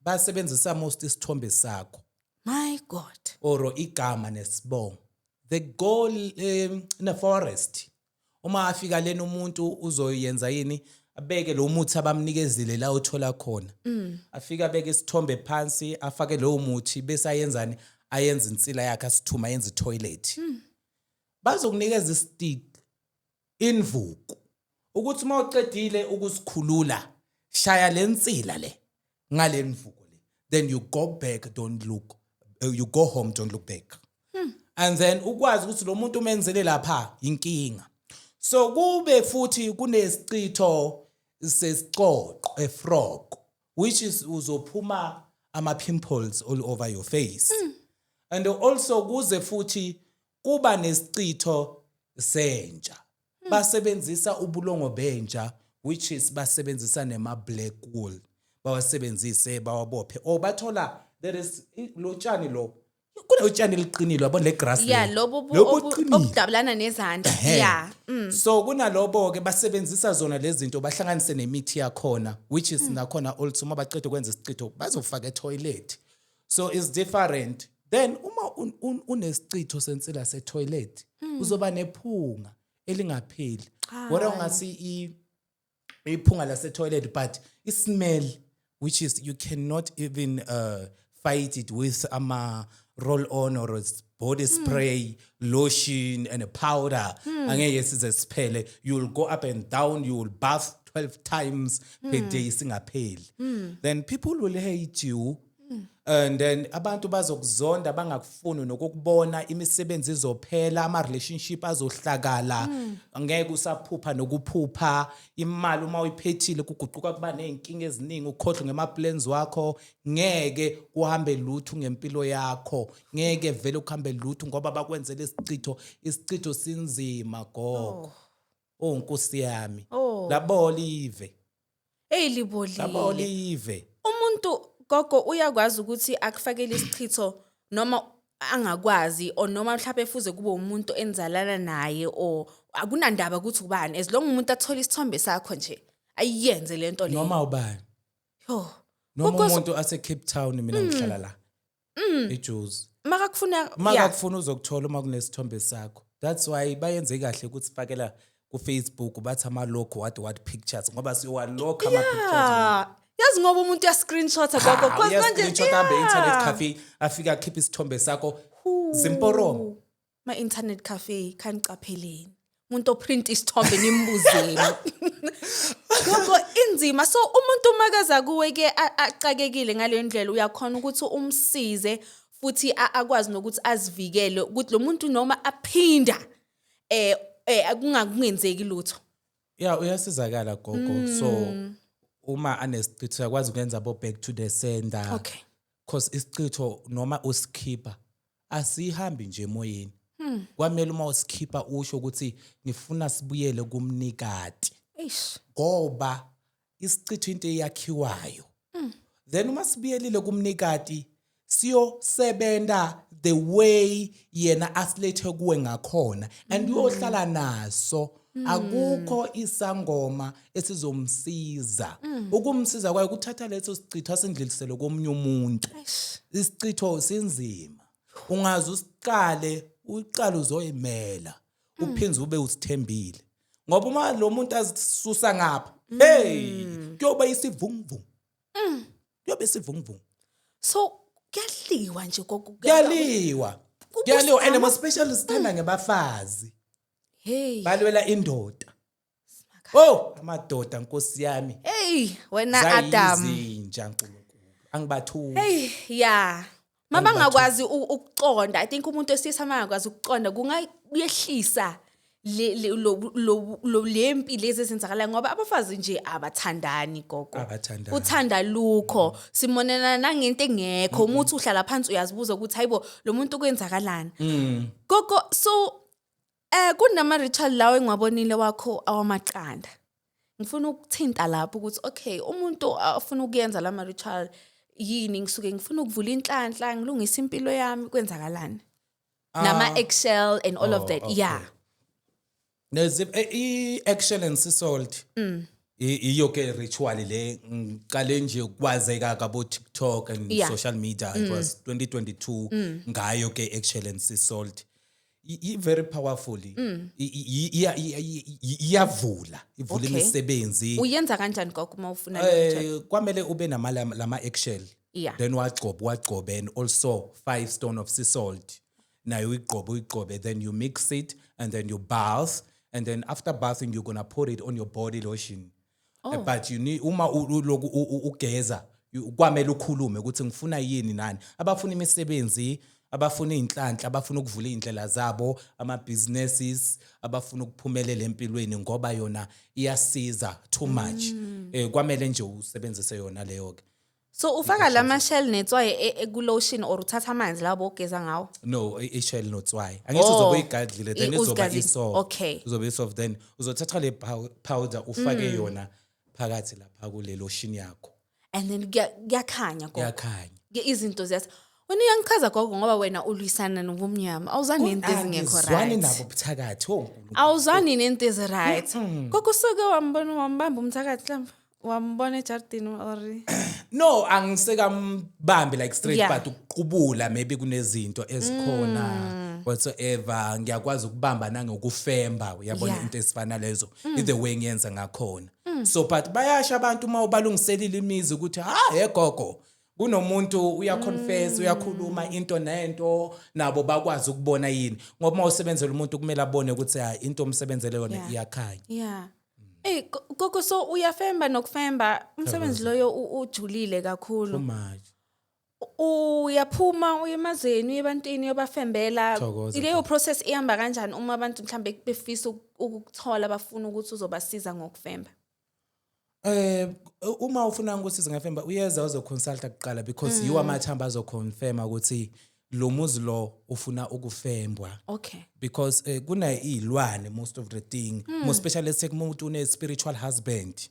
Basebenzisa most isithombe sakho My God. Or igama nesibongo. They go in a forest. Uma afika lena umuntu uzoyenza yini? Abeke lo muthi abamnikezile la uthola khona. Afika abeke isithombe phansi, afake lowo muthi, bese ayenzani? Ayenza insila yakhe, asithuma, ayenza itoilet. Bazokunikeza istick, invuku, ukuthi uma ucedile ukusikhulula, shaya lensila le ngale mvuko le, then you go back, don't look, you go home, don't look back. And then ukwazi ukuthi lo muntu umenzele lapha inkinga. So kube futhi kunesichitho sesicoqo, a frog, which is uzophuma ama pimples all over your face. And also kuze futhi kuba nesichitho senja, basebenzisa ubulongo benja, which is basebenzisa nema black wool, bawasebenzise, bawabophe, or bathola there is lo tshani lo. Kunotshani eliqinile, wabona le grass Yeah, le. lobo Lobo obuqinile. Obudabulana nezandla. Ehhe. So kunalobo ke basebenzisa zona lezi zinto, bahlanganise nemithi yakhona, which is nakhona also uma baqeda ukwenza isichitho bazofaka etoilet. So it's different. Then uma unesichitho sensila setoilet, uzoba nephunga elingapheli. Whether ungasi iphunga lase-toilet, but i-smell which is you cannot even fight it with ama roll on or a body spray, lotion and a powder. Angeke size siphele. You will go up and down, you will bath 12 times per day, singapheli. Then people will hate you and then abantu bazokuzonda, bangakufuni nokukubona. Imisebenzi izophela, ama-relationship azohlakala, angeke usaphupha nokuphupha. Imali uma uyiphethile kuguquka kuba ney'nkinga eziningi, ukhohlwe ngema-plans wakho. Ngeke kuhambe lutho ngempilo yakho, ngeke vele kuhambe lutho ngoba bakwenzela isichitho. Isichitho sinzima, gogo. Oh, nkosi yami. Oh. Labo live. Hey, libolile. Labo live. Umuntu, gogo, uyakwazi ukuthi akufakele isichitho noma angakwazi, or noma mhlawumbe fuze kube umuntu enzalana naye, or akunandaba ukuthi ubani, as long umuntu athola isithombe sakho nje ayiyenze lento le? Noma ubani. Yo. Noma Gogo, umuntu ase Cape Town, mina ngihlala la eJozi. Makakufuna. Makakufuna uzokuthola uma kunesithombe sakho. That's why bayenze kahle ukuthi sifakela ku-Facebook, bathi ama-lock what pictures, ngoba siwa-lock ama-pictures. Yeah. Yazi, ngoba umuntu uya-screenshot, gogo, 'cause manje Uya-screenshot, ahambe e-internet cafe, afike akhiphe isithombe sakho, zimporomo. Ma-internet cafe, khaniqapheleni umuntu oprint isithombe, nimbuzeni. Gogo, inzima. So umuntu makaza kuwe ke acakekile ngaleyo ndlela, uyakhona ukuthi umsize futhi akwazi nokuthi azivikele ukuthi lo muntu noma aphinda kungenzeki lutho? Ya, uyasizakala, gogo. So uma anesichitho uyakwazi ukwenza bo back to the sender. 'Cause isichitho noma usikhipha asihambi nje emoyeni. Kwamele uma usikhipha usho ukuthi ngifuna sibuyele kumnikati. Eish. Ngoba isichitho into eyakhiwayo. Then uma sibuyelile kumnikati siyosebenza the way yena asilethe kuwe ngakhona and uyohlala naso. Akukho isangoma esizomsiza. Ukumsiza kwayo kuthatha leso sichitho asindlulisele komunye umuntu. Isichitho sinzima, ungaze usiqale, uqale uzoyimela, uphinde ube usithembile, ngoba uma lo muntu azisusa ngapha, hey, kuyoba isivunguvungu, kuyoba isivunguvungu. So kuyadliwa nje, gogo? Kuyaliwa, kuyaliwa, and more especially sithanda ngebafazi. Hey. Balwela indoda. Oh, amadoda, nkosi yami. Hey, wena Adam. Zayizinja, Nkulunkulu, angibathuki. Hey, yeah. Mabangakwazi ukuqonda, I think umuntu wesilisa mangakwazi ukuqonda kungayehlisa le lempi lezi ezenzakalayo, ngoba abafazi nje abathandani, gogo. Abathandani. Uthanda lukho, simonelana nangento engekho. Umuthi uhlala phansi uyazibuza ukuthi hayibo, lo muntu kwenzakalani? Gogo, so kunama ritual lawo engiwabonile wakho awamaqanda. Ngifuna ukuthinta lapho ukuthi okay, umuntu afuna ukuyenza lama ritual yini? Ngisuke ngifuna ukuvula inhlanhla, ngilungise impilo yami, kwenzakalani? Nama eggshell and all of Oh, that. okay. There's i-eggshell and sea salt. Iyo ke ritual le ngiqale nje kwazeka kabo TikTok and social media. It was 2022 ngayo ke eggshell and sea salt. I very powerful. Iyavula, ivula imisebenzi. Uyenza kanjani, gogo, uma ufuna le ritual? Kwamele ube nama lama eggshell. Then wagcoba, wagcobe, and also 5 stone of sea salt. Nayo uyigqobe, uyigqobe, then you mix it and then you bath, and then after bathing you're gonna put it on your body lotion. Oh. But you need uma uloku ugeza, kwamele ukhulume ukuthi ngifuna yini nani. Abafuna imisebenzi, abafuna iy'nhlanhla, abafuna ukuvula iy'ndlela zabo, ama-businesses, abafuna ukuphumelela empilweni, ngoba yona iyasiza too much. Kwamele nje usebenzise yona leyo-ke. So ufaka lama shell netswayi ku-lotion or uthatha amanzi labo ogeza ngawo? No, i-shell notswayi. Angithi Oh. uzobe uyigadlile, then izoba Uzigadlile. i-soft. Izobe i-soft, then uzothatha le powder ufake yona phakathi lapha kule lotion yakho. And then kuyakhanya, gogo. Kuyakhanya. Izinto ziyathi. Wena uyangichaza, gogo, ngoba wena ulwisana nobumnyama, awuzwani nento ezingekho Angizwani right. nabo buthakathi, oh Nkulunkulu. Awuzwani nento ezi-right, gogo. Usuke wambona, wambamba umthakathi mhlawumbe, wambona ejardini or? No, angisekambambi like straight, but ukuqubula maybe kunezinto ezikhona whatsoever. Ngiyakwazi ukubamba nangokufemba, uyabona, into ezifana lezo, in the way ngiyenza ngakhona. So but bayasho abantu uma ubalungiselile imizi ukuthi ha, egogo kunomuntu uyaconfess, uyakhuluma into nento, nabo bakwazi ukubona yini, ngoba uma usebenzela umuntu kumele abone ukuthi ha, into omsebenzele yona iyakhanya. Yeah. Ey gogo, so uyafemba nokufemba, umsebenzi loyo ujulile kakhulu. Too much. Uyaphuma uye emazweni, uye ebantwini, uyobafembela? Thokoza. Leyo process ihamba kanjani uma abantu mhlambe befisa ukukuthola, bafuna ukuthi uzobasiza ngokufemba? Uma ufuna ukusiza ngefemba, uyeza uzoconsulta kuqala, because yiwo amathambo azoconfirma ukuthi lo muzi lo ufuna ukufembwa, because kuna izilwane most of the thing, most especially, let's take umuntu une spiritual husband.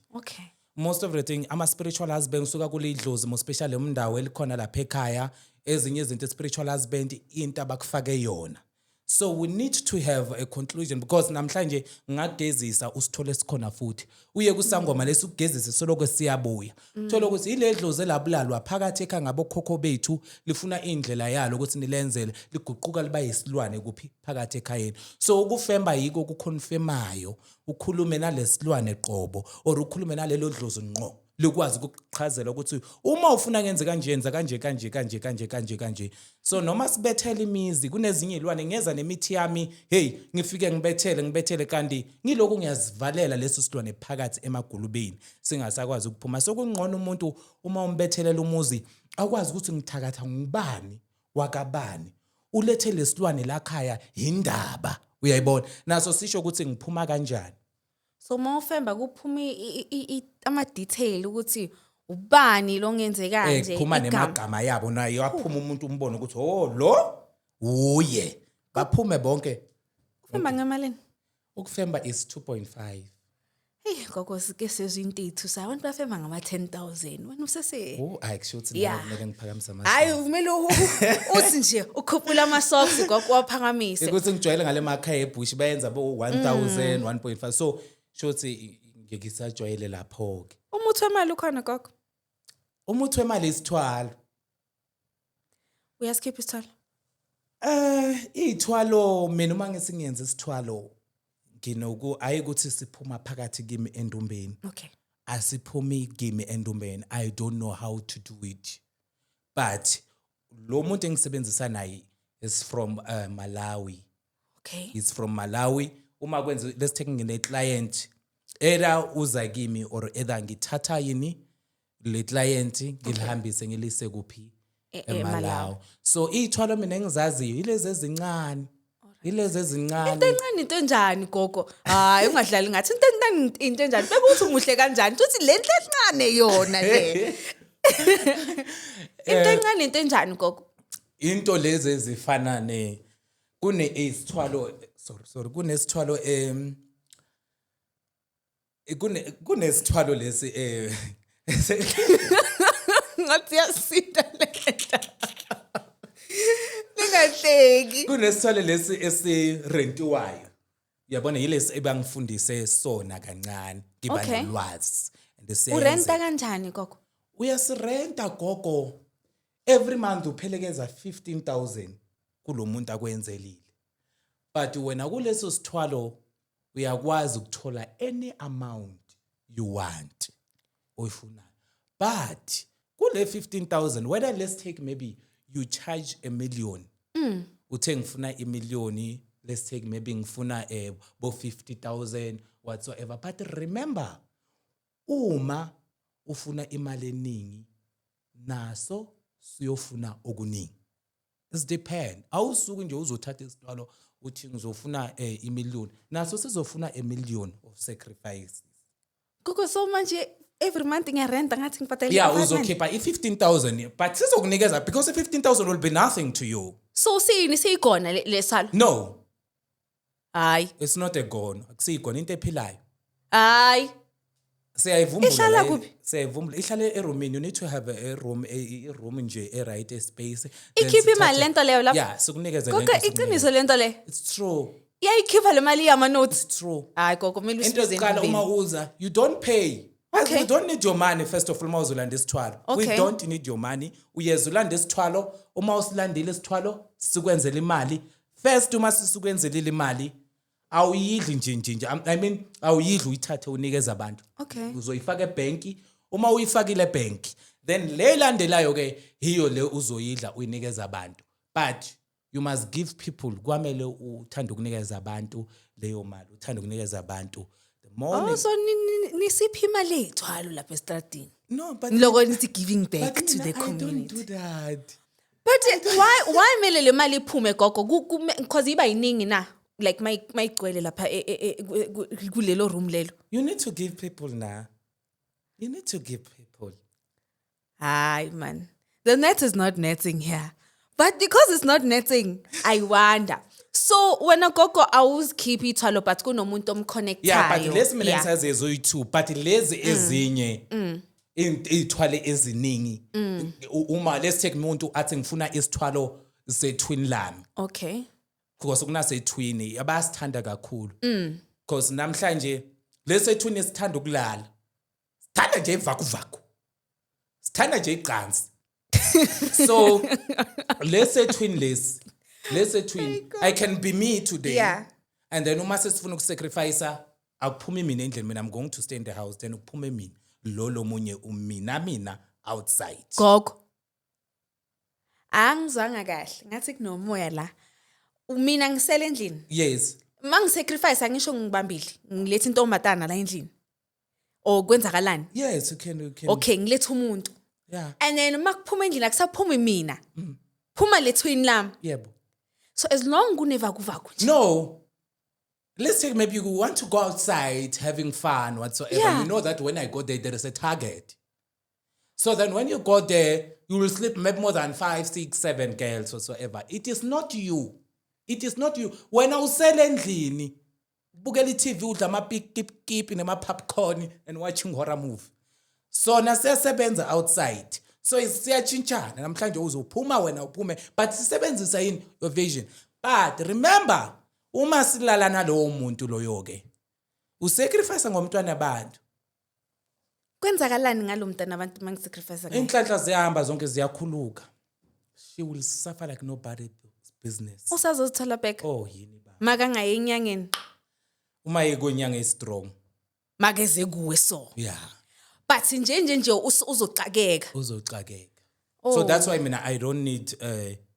Most of the thing, ama spiritual husband suka kule idlozi, most especially umndawo elikhona lapha ekhaya. Ezinye izinto, spiritual husband into abakufake yona, so we need to have a conclusion, because namhlanje ngingagezisa, usithole sikhona futhi, uye kusangoma lesi ukugezise, soloko siyabuya, thola ukuthi ile dlozi elabulalwa phakathi ekhaya ngabokhokho bethu lifuna indlela yalo ukuthi nilenzele, liguquka liba yisilwane kuphi phakathi ekhayeni. So ukufemba yiko okuconfirmayo, ukhulume nalesilwane qobo or ukhulume nalelo dlozi ngqo, likwazi ukukuchazela ukuthi uma ufuna ngenze kanje, yenza kanje, kanje, kanje, kanje, kanje, kanje. So noma sibethele imizi, kunezinye izilwane ngeza nemithi yami, hey, ngifike ngibethele, ngibethele, kanti ngiloku ngiyazivalela leso silwane phakathi emagulubeni, singasakwazi ukuphuma. So kungcono umuntu uma umbethelela umuzi akwazi ukuthi ngithakatha ngubani wakabani, ulethe lesilwane lakhaya, indaba uyayibona naso sisho ukuthi ngiphuma kanjani. So uma ufemba kuphuma ama-detail ukuthi ubani lo ngenze kanje? Kuphuma Igama. Nemagama yabo nayo aphuma, umuntu umbone ukuthi oh, lo uye, baphume bonke. Ufemba ngemalini? Ukufemba is 2.5. Hey gogo, sike sezwe into ethusayo, abantu bafemba ngama-10,000, wena usese Oh, ayi, kusho ukuthi kumele ngiphakamise ama Hayi, kumele uthi nje ukhuphula ama-socks, gogo, waphakamise. Ukuthi ngijwayele ngale makhaya ebush bayenza bo 1000, 1.5, so shothi ngisajwayele lapho ke. Umuthi wemali ukhona, gogo? Umuthi wemali isithwalo. Uyasikhipha isithwalo? Iy'thwalo mina uma ngisingenza isithwalo nginoku ayi ukuthi siphuma phakathi kimi endumbeni. Asiphumi kimi endumbeni. I don't know how to do it. But lo muntu engisebenzisa naye is from Malawi. He's from Malawi. Uma kwenza, let's take ngine client, either uza kimi or either ngithatha yini le client ngilihambise ngilise kuphi? eMalawi. eMalawi. So iy'thwalo mina engizaziyo yilezi ezincane. Yilezi ezincane. Into encane into enjani, gogo? Hayi, ungadlali ngathi. Into encane into enjani? Bekuthi umuhle kanjani futhi le nto encane yona le? Into encane into enjani, gogo? Into lezi ezifana ne kune isithwalo, sorry, sorry, kunesithwalo kunesithwalo lesi Ngathi yasinda lenta. Ningahleki. Kunesithwalo lesi esirentiwayo, uyabona, yilesi ebangifundise sona kancane, ngiba nolwazi and siyayenza. Urenta kanjani, gogo? Uyasirenta, gogo, every month uphelekeza 15,000 kulo muntu akwenzelile, but wena kuleso sithwalo uyakwazi ukuthola any amount you want oyifunayo. But kule 15,000, whether let's take maybe you charge a million, uthe ngifuna imillioni, let's take maybe ngifuna bo 50,000 whatsoever, but remember, uma ufuna imali eningi naso siyofuna okuningi. It's depend, awusuki nje uzothatha isithwalo uthi ngizofuna imillion, naso sizofuna a million of sacrifices. Gogo, so manje every month ngiyarenta, ngathi ngibhadala i-apartment. Uzokhipha i-15,000, but sizokunikeza, because i-15,000 will be nothing to you. So siyini, siyigona lesalo? No. Hayi. It's not a gone, akusiyigona, into ephilayo. Hayi. Siyayivumbula. Ihlala la. Kuphi? Siyayivumbula, ihlale erumini. You need to have a room, i-room nje e-right, e-space. Then Ikhipha imali lento leyo lapho? Yeah, sikunikeze Gogo, lento, sikunikeze. iqiniso lento le? It's true. Iyayikhipha le mali yama-notes? It's true. Hayi gogo, kumele Into usibize yokuqala, uma endlini. uza, you don't pay. We don't need your money. First of all, uma uzolanda isithwalo, we don't need your money. Uyeza ulanda isithwalo. Uma usilandile isithwalo, sikwenzela imali first. Uma sisikwenzelile imali, awuyidli nje nje nje, I mean, awuyidli uyithathe unikeze abantu. Uzoyifaka ebhenki. Uma uyifakile ebhenki, then le ilandelayo ke hiyo le uzoyidla uyinikeza abantu. But you must give people. Kwamele uthande ukunikeza abantu leyo mali, uthande ukunikeza abantu the more Oh, so nisiphi imali ey'thwalo lapha estradini? No, but Niloko nithi giving back but to mina, the I don't community. Do that. But why mele le mali iphume, gogo? Because iba yiningi na, like mayigcwele lapha kulelo room lelo. You need to give people now. You need to give people. Hayi man, the net is not netting here. But because it's not netting, I wonder. So wena gogo, awuzikhiphi ithwalo, but kunomuntu omconnectayo. Yeah, but lezi mina ngisaziyo zoyi-two, but lezi ezinye iy'thwalo eziningi, uma let's take umuntu athi ngifuna isithwalo se-twin lami, because kunase-twin abayasithanda kakhulu, because namhlanje lesi twin sithanda ukulala, sithanda nje ivakuvaku, sithanda nje icansi. So lesi twin, lesi twin, I can be me today, and then uma sesifuna ukusacrifice, akuphumi mina endlini. Mina, I'm going to stay in the house. Then kuphume mina lo munye umina mina outside. Gogo, angizwanga kahle, ngathi kunomoya la. Mina ngisele endlini? Yes. Uma ngisacrifice, angisho ngibambile, ngiletha intombazana la endlini or kwenzakalani? Yes, you can. Okay, ngiletha umuntu. And then uma kuphuma endlini, akusaphumi mina, phuma le twin lami. Yebo. So as long kunevakuvaku nje? No, let's take maybe you want to go outside having fun whatsoever. You know that when I go there, there is a target. So then when you go there, you will sleep maybe more than five, six, seven girls whatsoever. It is not you. It is not you. Wena usele endlini, bukela i-TV, udla ama-kipi nama-popcorn and watching horror movie. Sona siyasebenza outside. So siyatshintshana. Namhlanje uzophuma wena, uphume, but sisebenzisa yini? Your vision. But remember, uma silala nalowo muntu loyo ke, usacrifice ngomntwana abantu. Kwenzakalani ngalo mntana abantu uma ngisacrifice ngaye? Inhlanhla ziyahamba zonke, ziyakhuluka. She will suffer like nobody business. Usazozithola back? Oh, yini ba. Makangaye enyangeni? Uma yekonyanga e-strong. Makeze kuwe so? But nje nje nje uzocakeka. Uzocakeka. Oh. So that's why mina I don't need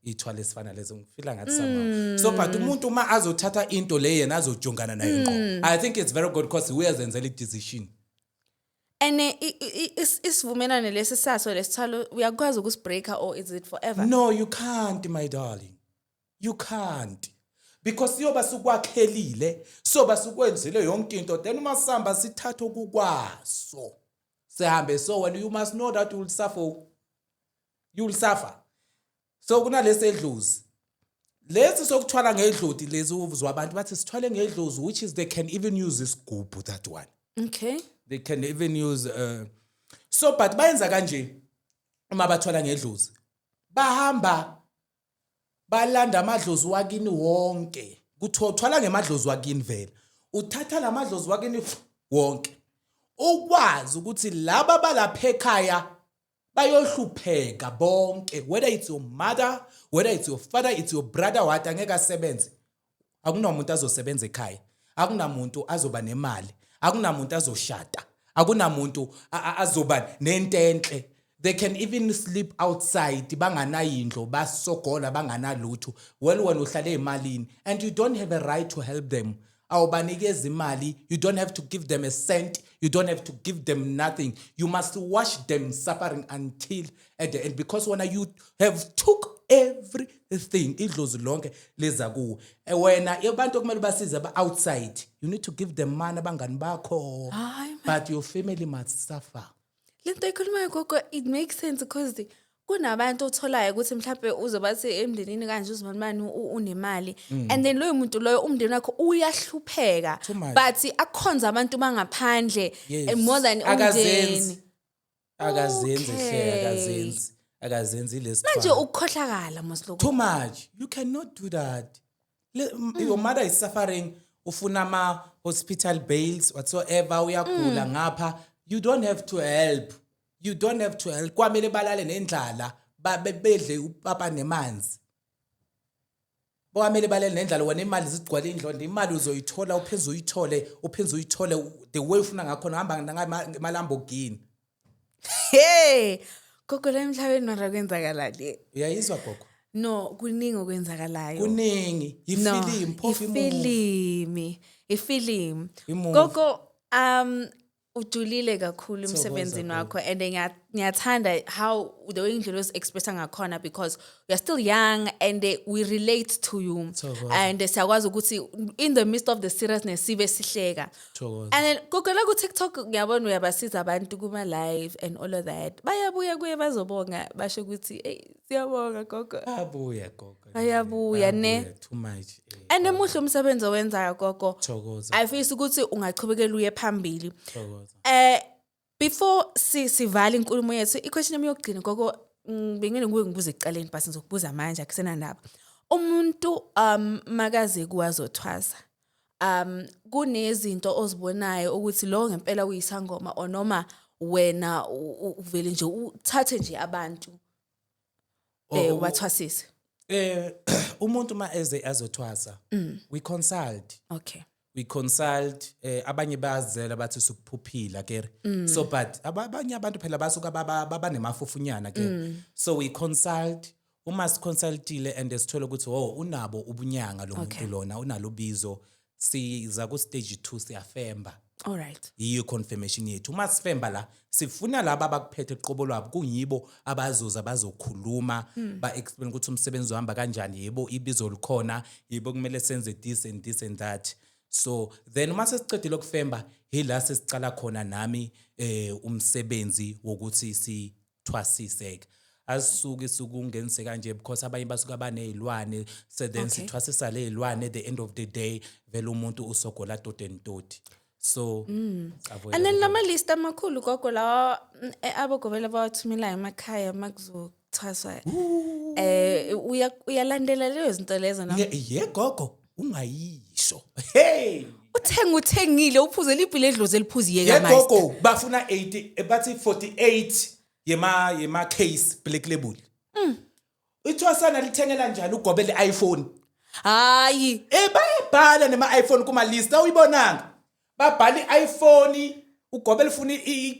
ithwalo esifana lezo. Ngifila ngathi somehow. So but umuntu uma azothatha into le, yena azojongana nayo ngqo. I think it's very good because uyazenzela i-decision. And isivumelwano lesi saso lesithwalo, uyakwazi ukusibreaka or is it forever? No, you can't, my darling. You can't. Because siyoba sikwakhelile, siyoba sikwenzile yonke into, then uma sihamba sithatha okukwaso. Sihambe. So when you must know that you will suffer. You will suffer. So kunalesi edlozi. Lesi sokuthwala ngedloti, lezi uzwa abantu bathi sithwale ngedlozi, which is they can even use isigubhu, that one. They can even use so but bayenza kanje uma bathwala ngedlozi, bahamba balanda amadlozi wakini wonke. Kuthiwa uthwala ngemadlozi wakini vele, uthatha lamadlozi wakini wonke, ukwazi ukuthi laba balapha ekhaya bayohlupheka bonke, whether it's your mother, whether it's your father, it's your brother, what, angeke asebenze. Akunamuntu azosebenza ekhaya, akunamuntu azoba nemali, akunamuntu azoshada, akunamuntu azoba nento enhle. They can even sleep outside banganayindlo, basogola banganalutho. Well, wena uhlale emalini and you don't have a right to help them. Awubanikeza imali. You don't have to give them a cent. You don't have to give them nothing. You must watch them suffering until at the end, because when you have took everything, idlozi lonke leza kuwe. Wena abantu okumele basize ba-outside, you need to give them money, abangani bakho. Hayi, man. But your family must suffer. Lento ekhulumayo gogo, it makes sense because Kunabantu otholayo ukuthi mhlambe uzobathi emndenini kanje uzibanibani unemali and then loyo muntu loyo umndeni wakho uyahlupheka, Too much. but akhonza abantu bangaphandle more than umndeni. Akazenzi, akazenzi hle. Akazenzi, akazenzi lesi. Manje ukukhohlakala mos lokho. Too much. You cannot do that. Your mother is suffering, ufuna ama hospital bills whatsoever, uyagula ngapha, you don't have to help, you don't have to help. Kwamele balale nendlala, babe bedle upapa nemanzi, kwamele balale nendlala. Wena imali zigcwele indlonda, imali uzoyithola, uphinde uyithole, uphinde uyithole the way ufuna ngakhona, uhamba ngama-Lamborghini. Hey gogo, la emhlabeni mara kwenzakalani? Uyayizwa gogo? No, kuningi okwenzakalayo. Kuningi. No, Ifilimu phofu, imovie. ifilimi, ifilimu. Imovie. Gogo, ujulile kakhulu emsebenzini Thokoza. wakho and ngiyathanda how the way indlela ozi-expressa ngakhona because you are still young and we relate to you. Thokoza. And siyakwazi ukuthi in the midst of the seriousness sibe sihleka. Thokoza. And then gogo, la ku-TikTok ngiyabona uyabasiza abantu kuma-live and all of that, bayabuya kuye bazobonga, basho ukuthi eyi, siyabonga gogo. Bayabuya gogo. Bayabuya, ne? Bayabuya, too much. And emuhle umsebenzi owenzayo gogo. Thokoza. Ayifisa ukuthi ungachubekela uye phambili. Thokoza. Before sivala inkulumo yethu, i-question yami yokugcina gogo, bengine nguye ngibuze ekuqaleni but ngizokubuza manje, akusenandaba. Umuntu makaze kuwazothwasa, kunezinto ozibonayo ukuthi lo ngempela uyisangoma or noma wena uvele nje uthathe nje abantu wathwasise? Umuntu ma eze azothwasa, we consult. We consult. Abanye bayazela bathi sukuphuphila ke, so but abanye abantu phela basuka baba nemafufunyana ke, so we consult. Uma siconsultile and sithola ukuthi oh, unabo ubunyanga lo muntu lona, unalo bizo, siza ku stage 2, siyafemba. All right. Yiyo confirmation yethu. Uma sifemba la, sifuna laba abakuphethe qobo lwabo, kunyibo abazoza bazokhuluma, ba-explain ukuthi umsebenzi uhamba kanjani, yebo ibizo likhona, yebo kumele senze this and this and that. So then uma sesicedile ukufemba, yila sesicala khona nami umsebenzi wokuthi sithwasise-ke. Asisuki sukungenise kanje because abanye basuka baney'lwane, so then sithwasisa ley'lwane. At the end of the day vele umuntu usogola toti and toti, so avoid. And then lama list amakhulu gogo lawa, abogobela bawathumelayo emakhaya makuzothwaswa, uyalandela leyo zinto lezo na? Ye gogo, ungayisho, hey. Uthenga, uthengile, uphuze liphi ledlozi eliphuziye Ye. kamaster? Gogo, bafuna 80, bathi 48 yema case black label. Ithwasana lithengela njani ugobele iPhone? Hayi. Bayabhala nema iPhone kuma list, awuyibonanga? Babhala iPhone, ugobele ufuna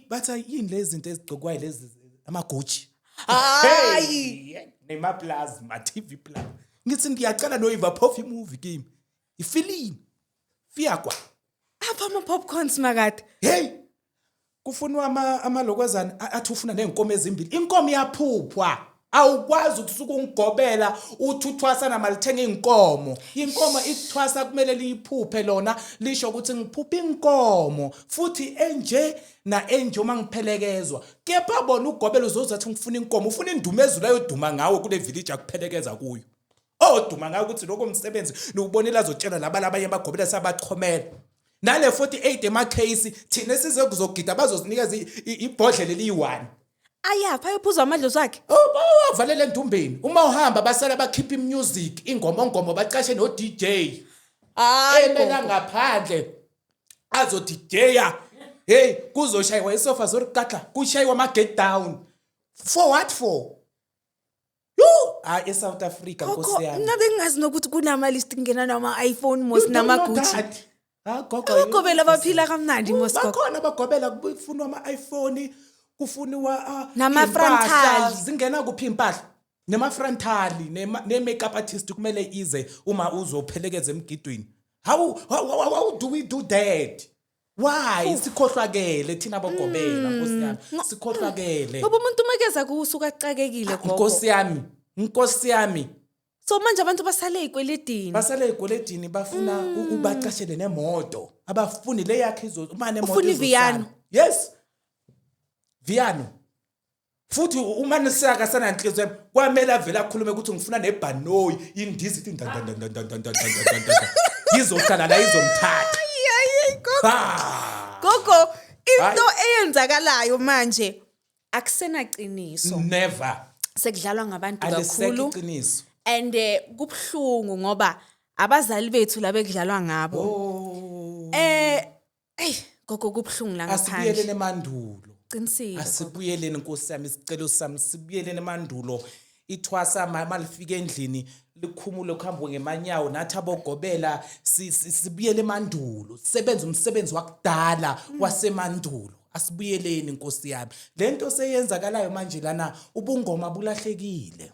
bathi yini lezi zinto ezigcokwayo lezi, ama Gucci. Hayi. Hey, nema plasma TV plasma. Ngithi ngiyacela noyiva phofu imovie kimi. Ifilimu. Fiyakwa. Apha ama popcorns makade. Hey, kufunwa ama amalokozana, athi ufuna nezinkomo ezimbili. Inkomo iyaphuphwa, awukwazi ukusuka ungigobela uthi uthwasana malithenga inkomo. Inkomo ikuthwasa kumele liyiphuphe lona, lisho ukuthi ngiphupha inkomo futhi enje na enje uma ngiphelekezwa. Kepha bona ugobela uzozathi ngifuna inkomo, ufuna indumezulu ayoduma ngawe kule village akuphelekeza kuyo, oduma ngayo ukuthi lokho msebenzi niwubonile, azotshela laba labanye abagobela sabachomela nale 48 emakheyisi. Thina esize kuzogida bazozinikeza ibhodlela eliyi-1. Ayaphi ayophuzwa amadlozi akhe? Oh, bawavalele endumbeni. Uma uhamba basala bakhipha imusic, ingoma, bacashe no-DJ. Hayi. Emela ngaphandle azo-DJ-ya. Hey, kuzoshaywa isofa zorikatla, kushaywa ama-get down. For what for? Yo, hayi, eSouth Africa. Gogo, Nkosi yami. Mina bengingazi nokuthi kunama-list kungena nama-iPhone mos You don't know nama-Gucci. that. Ah, gogo, Abagobela baphila kamnandi mos gogo. Bakhona abagobela kufunwa ama-iPhone, kufuniwa Nama-frontal. iy'mpahla, zingena kuphi impahla, nema-frontal, ne-makeup artist kumele ize uma uzophelekeza emgidweni. How do we do that? Why sikhohlwakele thina abagobela? Nkosi yami, sikhohlwakele. Ngoba umuntu umakeza kusuka acakekile gogo. Nkosi yami, nkosi yami. So manje abantu basale ey'kweledini. Basale ey'kweledini, bafuna ubacashele nemoto, abafuni le yakhe uma nemoto Ufuna izosala. iViano. Yes, Viano. Futhi uma akasananhliziyo yami, kwamele avele akhulume ukuthi ngifuna nebhanoyi indiza ithi ndandandandandandandandandan, izohlala la, izomthatha. Hayi, gogo. Ha! Gogo, into eyenzakalayo manje akusenaqiniso. Never. Sekudlalwa ngabantu Alisekho kakhulu. iqiniso. And kubuhlungu ngoba abazali bethu laba ekudlalwa ngabo. Oh. Ey gogo, kubuhlungu la Asibuyeleni ngaphandle. emandulo. Qinisile. Asibuyeleni, nkosi yami, isicelo sami, sibuyeleni emandulo. Ithwasa malifika endlini likhumule, kuhambwe ngemanyawo, nathi abogobela sibuyele emandulo, sisebenze umsebenzi wakudala wasemandulo. Asibuyeleni, nkosi yami. Lento seyenzakalayo manje lana, ubungoma bulahlekile.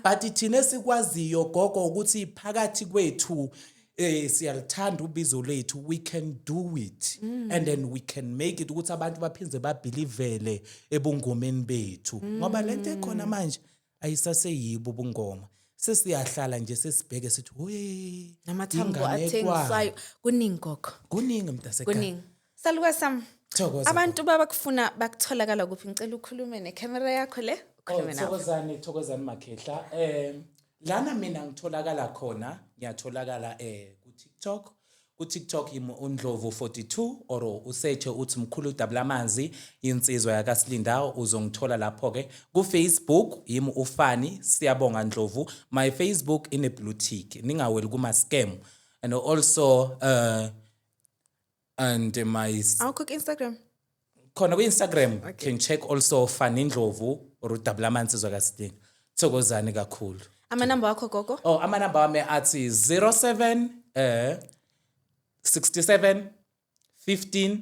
But thina esikwaziyo, gogo, ukuthi phakathi kwethu siyalithanda ubizo lethu, we can do it and then we can make it ukuthi abantu baphinde babelievele ebungomeni bethu, ngoba lento ekhona manje ayisaseyibo ubungoma. Sesiyahlala nje sesibheke sithi hoye. Namathambo Inganekwane. athengiswayo, kuningi, gogo. Kuningi, mntasekhaya. Kuningi, salukazi sami. Thokoza. Abantu babakufuna bakutholakala kuphi? Ngicela ukhulume necamera yakho le, ukhulume Oh, nabo. Thokozani, thokozani makhehla. Lana mina ngitholakala khona, ngiyatholakala ku TikTok. Ku TikTok yimi uNdlovu 42, or usearch uthi Mkhulu Dabulamanzi insizwa yakaSilinda, uzongithola lapho ke. Ku Facebook yimi uFani Siyabonga Ndlovu. My Facebook ine blue tick. Ningaweli kuma scam. And also and my Awukho ku-Instagram? Khona ku-Instagram, can check also Fani Ndlovu or uDabulamanzi insizwa kaSilinda. Thokozani kakhulu. Amanamba wakho, gogo? Oh, amanamba wami athi 07 67 15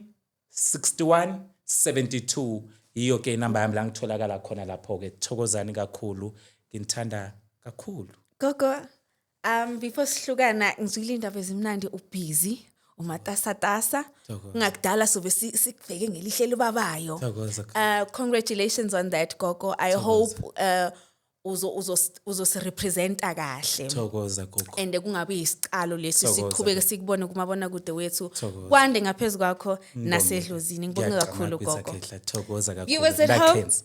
61 72. Yiyo ke inamba yami la ngitholakala khona lapho ke. Thokozani kakhulu, nginithanda kakhulu. Gogo, before sihlukana, ngizwile indaba ezimnandi, ubusy, umatasatasa. Thokoza. Ngakudala sobe sikubheke ngelihle elibabayo. Thokoza. Congratulations on that, gogo. I hope uzo uzo uzosirepresenta kahle. Thokoza, gogo. And kungabi isicalo lesi, Thokoza. siqhubeke sikubone kumabona kude wethu. Thokoza. Kwande ngaphezulu kwakho nasedlozini. Ngibonge kakhulu, Ngiyacabanga, gogo. Khehla. Thokoza kakhulu. Viewers at home, Lakhenzi.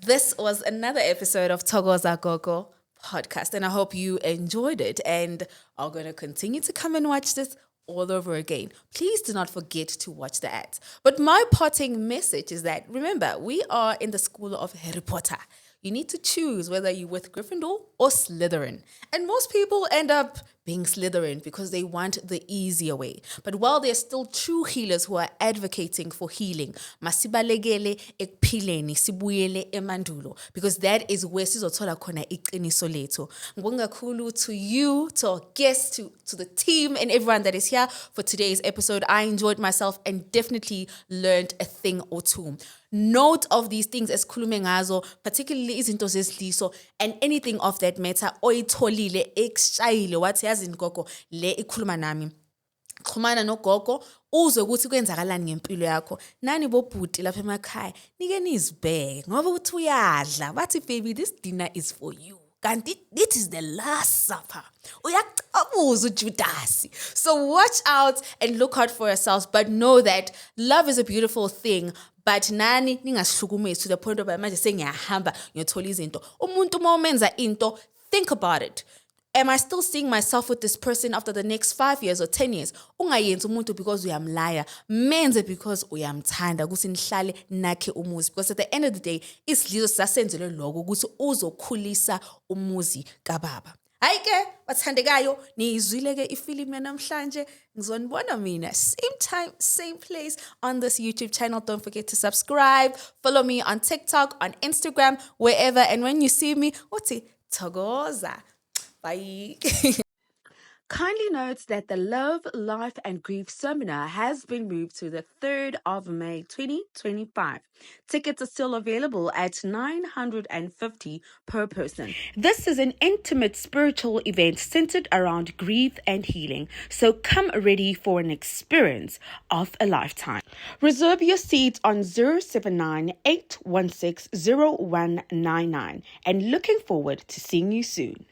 this was another episode of Thokoza Gogo podcast, and I hope you enjoyed it and are going to continue to come and watch this all over again. Please do not forget to watch the ads. But my parting message is that remember, we are in the school of Harry Potter. You need to choose whether you're with Gryffindor or Slytherin. And most people end up being Slytherin because they want the easier way. But while there's still true healers who are advocating for healing, masibalekele ekuphileni, sibuyele emandulo, because that is where sizothola khona iqiniso lethu. Ngibonga kakhulu to you, to our guests, to the team and everyone that is here for today's episode. I enjoyed myself and definitely learned a thing or two. Note of these things esikhulume ngazo, particularly izinto zezidliso and anything of that matter oyitholile ekushayile wathi, "Yazini gogo, le ikhuluma nami." Xhumana nogogo uzwe ukuthi kwenzakalani ngempilo yakho. Nani bobhuti lapha emakhaya, nike nizibheke, ngoba uthi uyadla bathi, "Baby, this dinner is for you," kanti it is the last supper, uyacabuza uJudasi. So watch out and look out for yourselves, but know that love is a beautiful thing, but nani ningasihlukumezi to the point of manje sengiyahamba ngiyothola izinto. Umuntu uma umenza into, think about it. Am I still seeing myself with this person after the next 5 years or 10 years? Ungayenzi umuntu because uyamlaya, menze because uyamthanda, ukuthi nihlale nakhe umuzi, because at the end of the day isidliso sasenzelwe lokho, ukuthi uzokhulisa umuzi kababa. Hayi ke bathandekayo, niyizwile ke ifilimu yanamhlanje. Ngizonibona mina same time, same place on this YouTube channel. Don't forget to subscribe, follow me on TikTok, on Instagram, wherever, and when you see me, uthi thokoza. Bye. Kindly note that the Love, Life and Grief Seminar has been moved to the 3rd of May 2025. Tickets are still available at 950 per person. This is an intimate spiritual event centered around grief and healing, so come ready for an experience of a lifetime. Reserve your seats on 079 816 0199 and looking forward to seeing you soon.